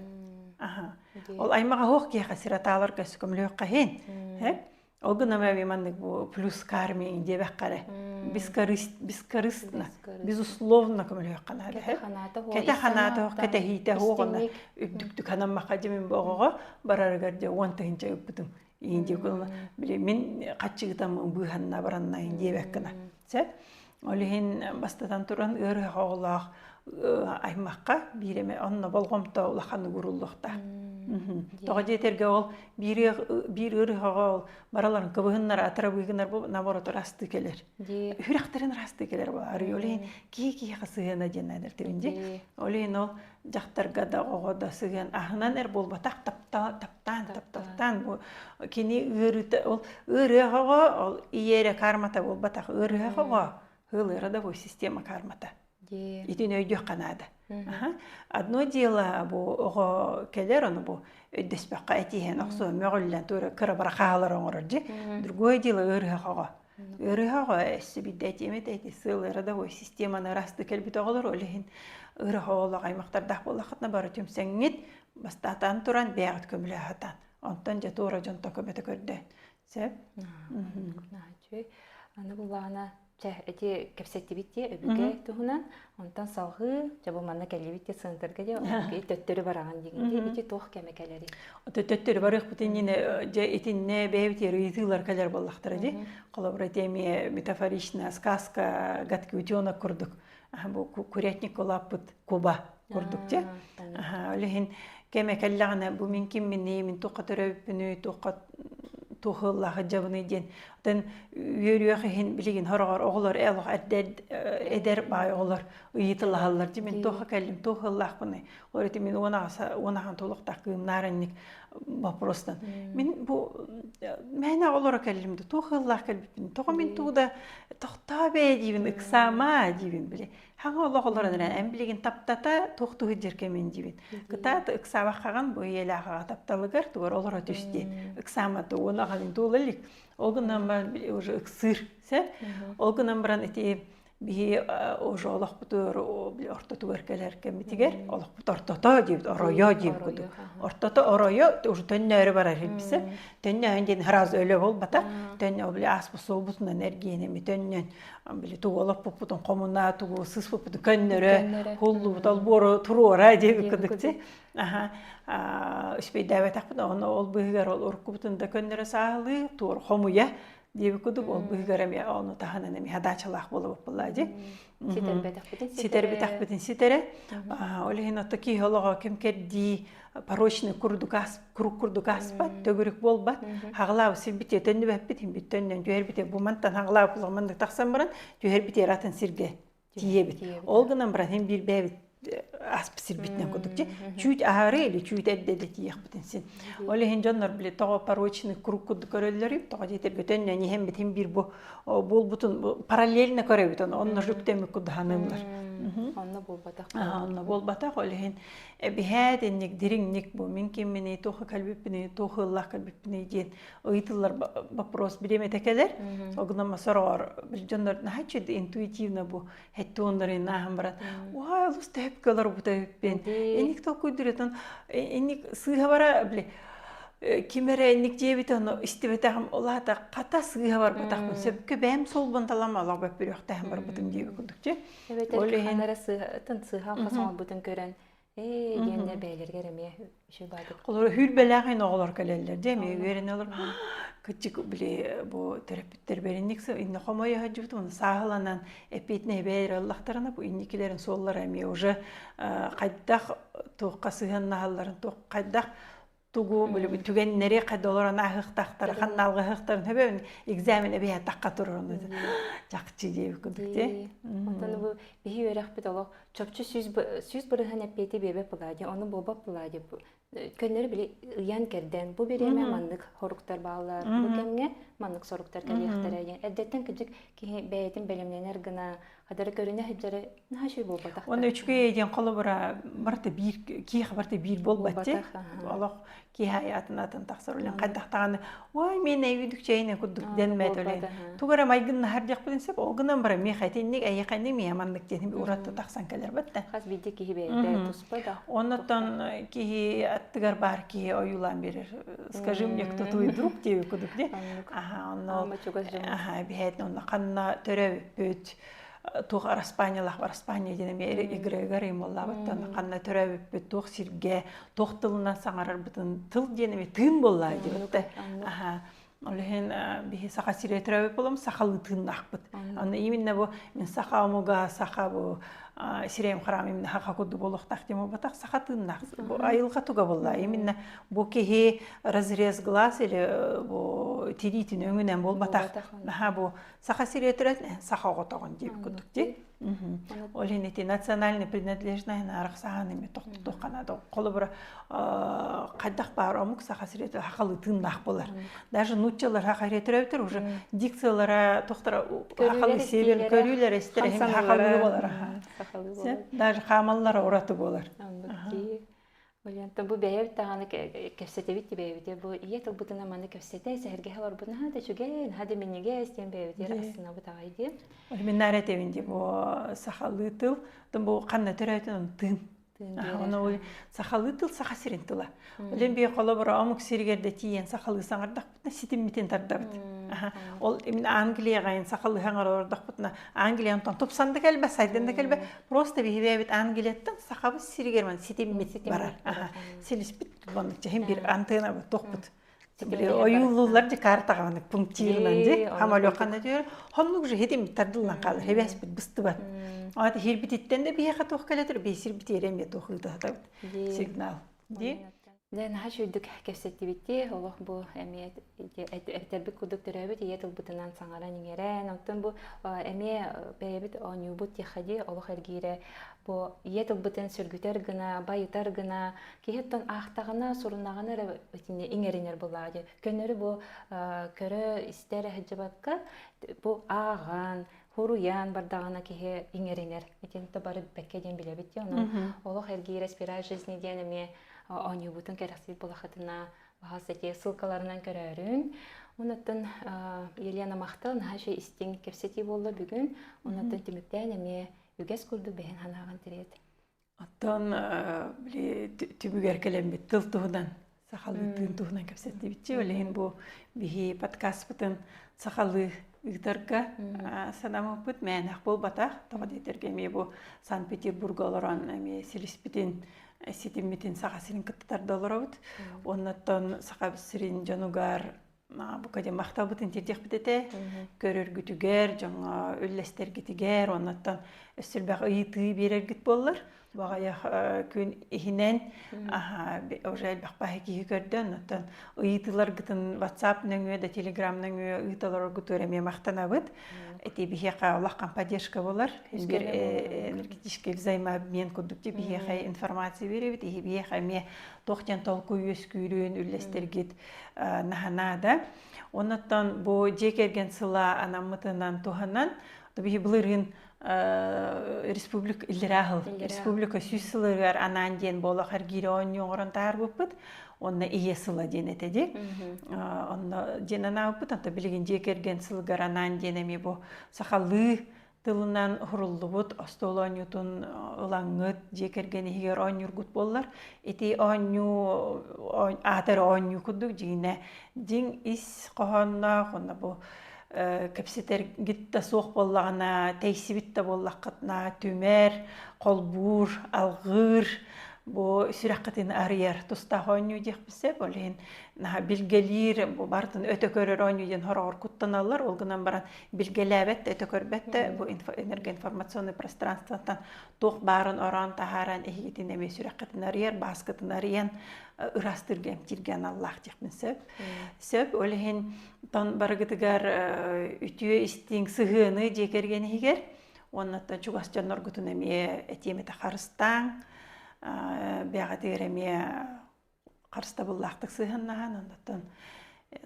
Аха. Ол аймаҕа суох киһиэхэ сиратааларга көмөлөһүөххэ иһин. Ол гынан эми маннык бу плюс карми диэбэххэ эрэ. Бескорыстно, безусловно көмөлөһүөххэ наада. Кэтэ ханаата суох, кэтэһиитэ суох уонна үрдүктүк ханаммакка дьэ мин бу оҕоҕо барарыгар дьэ 10 тыһыынча ыыппытым. Иин диэки били мин хаччыгытам быыһанна баранна диэбэк гына. Сөп? Ол иһин бастатан туран ыарыһах оҕолоох аймахха биир эмэ онно болҕомто улаханнык ууруллуохтаах. Тоҕо диэтэргэ ол биир биир ыарыһаҕа ол бараларын кыбыһыннар атара быыгынар бу наоборот ырастыы кэлэр. Үрэхтэрин ырастыы кэлэр буолар. Ол иһин киһи киһиэхэ сыһыана диэн этэртибин дии. Ол иһин ол дьахтарга да оҕо да сыһыан аһынан эр буолбатах таптаан тапталтаан бу кини ыарыыта ол ыарыах оҕо ол ийэ эрэ кармата буолбатах ыарыах оҕо ыалыара да бу система кармата итини өйдүөххэ наада одно дело бу оҕо кэлэр ону бу өйдөспөххө этиһэн охсуо мөҕүллэн туора кыра бара хаалар оҥорор дьи другое дело ыарыһах оҕо Ыарыһах өссө биирдэ этиэм этэ ити сыаллара да ой системаны ырастыы кэлбит оҕолор ол иһин ыарах оҕолоох аймахтардаах буоллаххытына бары түмсэҥҥит бастаатаан туран бэйэҕит көмөлөһө сатаан онтон дьэ туора дьонтон көмөтө көрдөөн сөп Үчүгэй. Аны буллаҕына чэ ити кэпсэттибит дии өбүгэ туһунан онтон салҕыы дьэ бу манна кэллибит дии центрга дии төттөрү бараҕын диигин ити туох кэмэ кэлэрий Төттөрү барыахпыт иннинэ дьэ итиннэ бэйэбит ыйытыылар кэлэр буоллахтара дии. Холобура ити эмиэ метафоричная сказка «Гадкий утенок» курдук бу курятник улааппыт куба курдук дьэ. Ол иһин кэмэ кэллэҕинэ бу мин кимминий, мин туохха төрөөбүппүнүй, туохха туох ыаллаах дьабыный диэн. Оттон үөрүөх иһин билигин хороҕор оҕолор олох эрдэ эдэр баай оҕолор ыйытылаһаллар дии мин туохха кэллим, туох ыаллаахпыный. Ол ити мин 10 аҕахан толуктаах кыымнаар инник вопростан. Мин бу мээнэ олоро кэллим да туох ыаллаах кэлбиппин тоҕо мин тугу да тохтоо бээ диибин ыксаама диибин били хаҥа олох олорон эрэ эн билигин таптата туох туһу дьэркэмин диибин кытаат ыксаабаххаҕын бу ийэлээх аҕа тапталыгар тугар олоро түс диэн ыксаамата уон аҕалын туола илик ол гынан баран уже ыксыыр сэ ол гынан баран ити. Биһи уже олохпутугар ортотугар кэлэр кэммитигэр олохпут ортото диэбит, оройо диэбит курдук. Ортото оройо уже төннөөрү барар билсэ. Төннөөн диэн сразу өлө буолбата. Төннө били ааспыт суолбутунан эргиэнэми төннөн били тугу олоппуппутун хомуна, тугу сыспыппутун көннөрө, хуллубут олбуору туруора диэбит курдук Аха, үспүйдээбэтэхпин, ону ол быыһыгар ол уруккубутун да көннөрө сааһылыы, туор хомуйа диэбит курдук, ол быыһыгар эмиэ ону таһынан эмиэ хадаачалаах буолабыт дии. Ситэрбэтэхпитин ситэрэ. Ситэрбэтэхпитин ситэрэ. Ол иһин ото киһи олоҕо кэм кэрдии порочный курдук ас, курук курдук аспат, төгүрүк буолбат. Хаҕалаабы сирбитиэ төннүбэппит, бит төннөн түһэрбитэ бу мантан хаҕалаабы буламаннык тахсан баран түһэрбитиэр атын сиргэ тиийэбит. Ол гынан баран һин биир бэйэбит аспыт сирбитинэн курдук дьэ чүүт аһары или чүүт эрдэ да тиийэхпитин син. Ол иһин дьоннор били тоҕо порочный круг курдук көрөллөрүй, тоҕо диэтэргэ төннөн иһэн битин биир бу буолбутун параллельно көрөбүт ону онно жүктэммит курдук саныыллар. Онно буолбатах. Онно буолбатах. Ол иһин эбиһээт инник дириҥник бу мин кимминий, туохха кэлбиппиний, туох ыаллаах кэлбиппиний диэн ыйытыллар вопрос бириэмэтэ кэлэр. Ол гынан сороҕор дьоннор наһаа үчүгэй интуитивно бу хэттуоннарын ааһан баран уай олус төһөпкө олорбута эбиппин. Инник толкуйдуретон инник сыыһа бара били ким эрэ инник диэбит ону истибэтэҕим ол аата хата сыыһа барбатахпын сөпкө бэйэм суолбун талам олох бөппүрүөхтэһэн барбытым диэбит курдук дьэ. Эбэтэр Ол иһин хаһан эрэ сыыһатын сыыһа оҥорбутун көрөн Ээ, диэннэр бэйэлэригэр эмиэ үчүгэй баайдык. Олор хүүрбэлээх ин оҕолор кэлэллэр дьэ эмиэ үөрэнэ олор кыччык били бу төрөппүттэр бэринник инне хомойо сылдьыбыт уонна сааһыланан эппиэтинэһи бэйэлэрэ ыллахтарына бу инникилэрин суоллара эмиэ уже хайдах туохха сыһыаннаһалларын туох хайдах тугу били түгэннэри хайда олорон ааһыахтаахтара ханна алҕаһыахтарын хөбө экзамен эбиһэ тахха турар чахчы диэбит курдук дии. Онтон бу биһи үөрэхпит олох чопчу 100% эппиэти биэрбэт буолаа дии, ону буолбат буолаа дии. Көннөрү били ыйан кэрдэн, бу бириэмэ маннык соруктар бааллар, бу кэмҥэ маннык соруктар кэлиэхтэрэ диэн. Эрдэттэн кырдьык киһи бэйэтин бэлэмнэнэр гына, хадары көрүнэ сылдьара наһаа үчүгэй буолбатах. Уонна үчүгэй диэн холобура барыта биир киһи барыта биир буолбат дии. Олох киһи атын атын тахсар үлэн хайдах даҕаны ой мен эйүдүкчэйинэ курдук дэнмэт үлэн тугу эрэ майгыннаһар диэхпитин сөп ол гынан баран миэхэ итинник эйиэхэ миэ маннык диэн уратта тахсан кэлэр бэтте хас биирдии киһи бэйэтэ туспа да оннуттан киһи аттыгар баар киһи ойуулаан берер скажи мне кто твой друг диэби курдук ди аха онно аха биһээтин онно ханна төрөөбүппүт туох араспаанньалаах араспаанньа диэн эмиэ эгрегор имоллаабыттан ханна төрөөбүппүт туох сиргэ туох тылынан саҥарарбытын тыл диэн эмиэ тыын буоллаа диэбиттэ аха ол иһин биһи саха сирэ төрөөбүт буолам сахалыы тыыннаахпыт онно именно бу мин саха омуга саха бу сирэйим хараам именно саха курдук буолуохтаах диэн буолбатах саха тыыннаах бу айылҕа туга буолла именно бу киһи разрез глаз или бу тириитин өҥүнэн буолбатах наһаа бу саха сирэ төрөт саха оҕотоҕун диэбит курдук дии ол иһин ити национальный принадлежность арахсаһан эми тохтотуохха наада холобура хайдах баар омук саха сирэ сахалыы тыыннаах буолар даже нууччалар саха сирэ төрөөбүттэр уже дикциялара тохтора сахалыы север көрүүлэрэ истэрэ сахалыы буолар даже хаамаллара ураты буолар. Валентин, бу бэйэбит даҕаны кэпсэтэбит ти бэйэбит бу ийэ тылбытынан маны кэпсэтэ сэһэргэһэ олорбут наһаа да үчүгэй, наһаа да минньигэс диэн бэйэбитигэр астынабыт аҕай диэн. Мин наара этэбин дии бу сахалыы тыл, бу ханна төрөөтүн тыын. Ону сахалыы тыл саха сирин тыла. Олен бии холобура омук сиригэр да тиийэн сахалыы саҥардахпытына ситиммитин тардабыт. Ол именно Англияҕа сахалыы саҥара олордохпутуна Англия онтон тупсан да кэлбэ, сайдан да кэлбэ. Просто биһибээбит Англияттан сахабыт сиригэр ман ситиммит барар. Силиспит маннык чэһин бир антенна тохпут. Били ойуулууллар ди картаҕа маннык пунктирынан ди хамалёкханна түөр хоннук же хитим тардыллан хаалар хебэспит быстыбат. Ат хирбититтен да биһиэхэ туох кэлэтэр бэсир битиэрем я туох ыытаһатабыт сигнал. Ди Дьэ, наһаа үчүгэйдик кэпсэттибит олох бу эмиэ этэрбит курдук төрөөбүт ийэ тылбытынан саҥаран иҥэрэн, оттон бу эмиэ бэйэбит оонньуубут диэххэ дии, олох эргиирэ бу ийэ тылбытын сөргүтэр гына, байытар гына, киһи оттон аахтаҕына, сурунаҕына эрэ итини иҥэринэр буоллаҕа дии. Көннөрү бу көрө истэ эрэ сылдьыбакка, бу ааҕан, Хуруйаан бардаҕына киһи иҥэринэр. Итинтэ бары бэккэ диэн билэбит дии. Онон олох эргиирэ спираль жизни диэн эмиэ оонньуубутун кэрэхсиир буолахытына. Баһас эти ссылкаларынан көрөөрүҥ. Онуттан Елена махтал наһаа үчүгэй истиҥ кэпсэтии буолла бүгүн. Онуттан түмүктээн эмиэ үгэс курдук бэйэн санааҕын тириэт. Оттон били түмүгэр кэлэммит тыл туһунан сахалыы тыын туһунан кэпсэттибитчи. Ол иһин бу биһи подкастпытын сахалыы ыытарга санаммыппыт мээнэх буолбатах. Тоҕо диэтэргэ эмиэ бу Санкт-Петербурга олорон эмиэ силиспитин ситиммитин Саха сирин кытта тарда олоробут. Оннуттан Саха сирин дьонугар бука диэн махталбытын тиэрдиэхпит этэ. Көрөргүтүгэр, дьоҥҥо үллэстэргитигэр, оннуттан өссө элбэх ыйытыы биэрэргит буоллар. Баҕайах күн иһинэн уже элбэх баһы киһи көрдө, оннуттан ыйытыыларгытын WhatsApp нөҥүө да Telegram нөҥүө ыыталаргытыгар эмиэ махтанабыт. Ити биһиэхэ улахан поддержка болар. Бир энергетический взаимообмен курдук ти биһиэхэ информация беребит, иһи биһиэхэ эмиэ туох диэн толкуй үөскүүрүн үллэстэргит наһанаада. Оннуттан бу дьиэ кэргэн сыла анаммытынан туһанан, биһи былырыын республика иллэрээхыл республика сүүс сылыгар анаан диэн буолах эргиири оонньуу оҥорон таһаарбыппыт онно ийэ сыла диэн этэ дии онно диэн анаабыппыт онто билигин дьиэ кэргэн сылыгар анаан диэн эмиэ бу сахалыы тылынан уһуруллубут остуол оонньуутун ылаҥҥыт дьиэ кэргэн иһигэр оонньуургут буоллар ити оонньуу аата эрэ оонньуу курдук дьиҥинэ дьиҥ ис хоһоонноох уонна бу кэпсэтэргит да суох буоллаҕына, тэйсибит да буоллаххытына түмэр, холбуур, алҕыыр, бу сүрэххитин арыйар тустаах оонньуу диэхпит сөп. Ол иһин наһаа билгэлиир, бу барытын өтө көрөр оонньуу диэн хороҕор куттаналлар. Ол гынан баран билгэлээбэт да, өтө көрбөт да бу энергоинформационный пространствоттан туох баарын ороон таһааран эһигитин эмиэ сүрэххитин арыйар, бааскытын арыйан ыраастыырга, эмтииргэ аналлаах диэхпин сөп. Сөп, ол иһин тон барыгытыгар үтүө истиҥ сыһыаны дьиэ кэргэн иһигэр уоннаттан чугас дьонноргутун эмиэ этиэм этэ харыстааҥ, бэҕэтигэр эмиэ харыстабыллаахтык сыһыаннаһан, оннуттан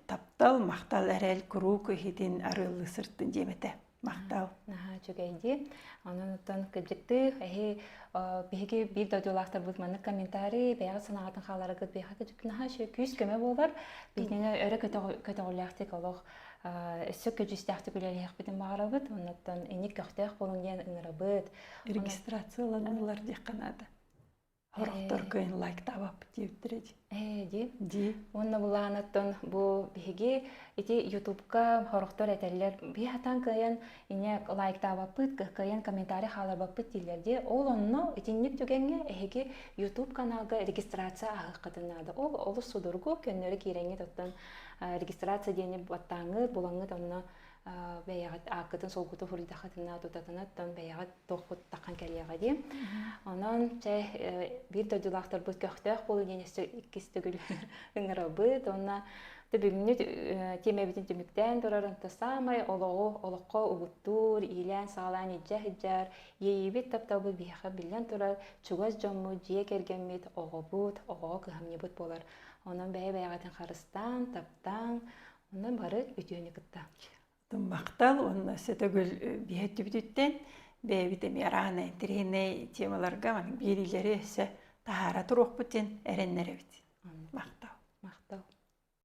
таптал, махтал, эрэл куруук иһитин арыаллыы сырыттын диэм этэ. Махтал. Наһаа үчүгэй дии. Онон оттон кырдьыктыы эһи биһиги биир дойдулаахтарбыт маннык комментарий бэйэҕит санаҕытын хааларыгыт биһиэхэ кырдьык наһаа үчүгэй күүс көмө буолар. Биһигини өрө көтөҕүллээхтик олох өссө көдьүүстээхтик үлэлиэхпитин баҕарабыт. Оннуттан инник көхтөөх буолуҥ диэн ыҥырабыт. Регистрацияланаллар диэххэ наада. Сорохтор кыайан лайктаабаппыт диэбиттэрэ дии. Ээ дии. Дии. Уонна былаанаттан бу биһиги ити ютубка сорохтор этэллэр биһи хатан кыайан ине лайктаабаппыт, кыайан комментарий хааларбаппыт дииллэр дии. Ол онно итинник түгэҥҥэ эһиги ютуб каналга регистрация ааһыаххытын наада. Ол олус судургу көннөрү киирэҥҥит оттон регистрация диэни баттааҥҥыт, булаҥҥыт онно бэйэҕит ааккытын солгуту суруйдаххытына тутатына оттон бэйэҕит туоххут таххан кэлиэҕэ дии. Онон чэ биир дойдулаахтарбыт көхтөөх буолуу диэн өссө иккис төгүл ыҥырабыт уонна бүгүҥҥү тиэмэбитин түмүктээн турар онто саамай олоҕу олоххо угуттуур, иилээн-саҕалаан илдьэ сылдьар, иэйиибит тапталбыт биһиэхэ биллэн турар чугас дьоммут, дьиэ кэргэммит, оҕобут, оҕоҕо кыһамньыбыт буолар. Онон бэйэ-бэйэҕитин харыстаан, таптааҥ, Онно бары үтүөнү кытта. Махтал уонна өссө төгүл биһэттибититтэн бэйэбит эмиэ араана интэриэһинэй темаларга биэриилэри өссө таһаара туруохпут диэн эрэннэрэбит. Махтал. Махтал.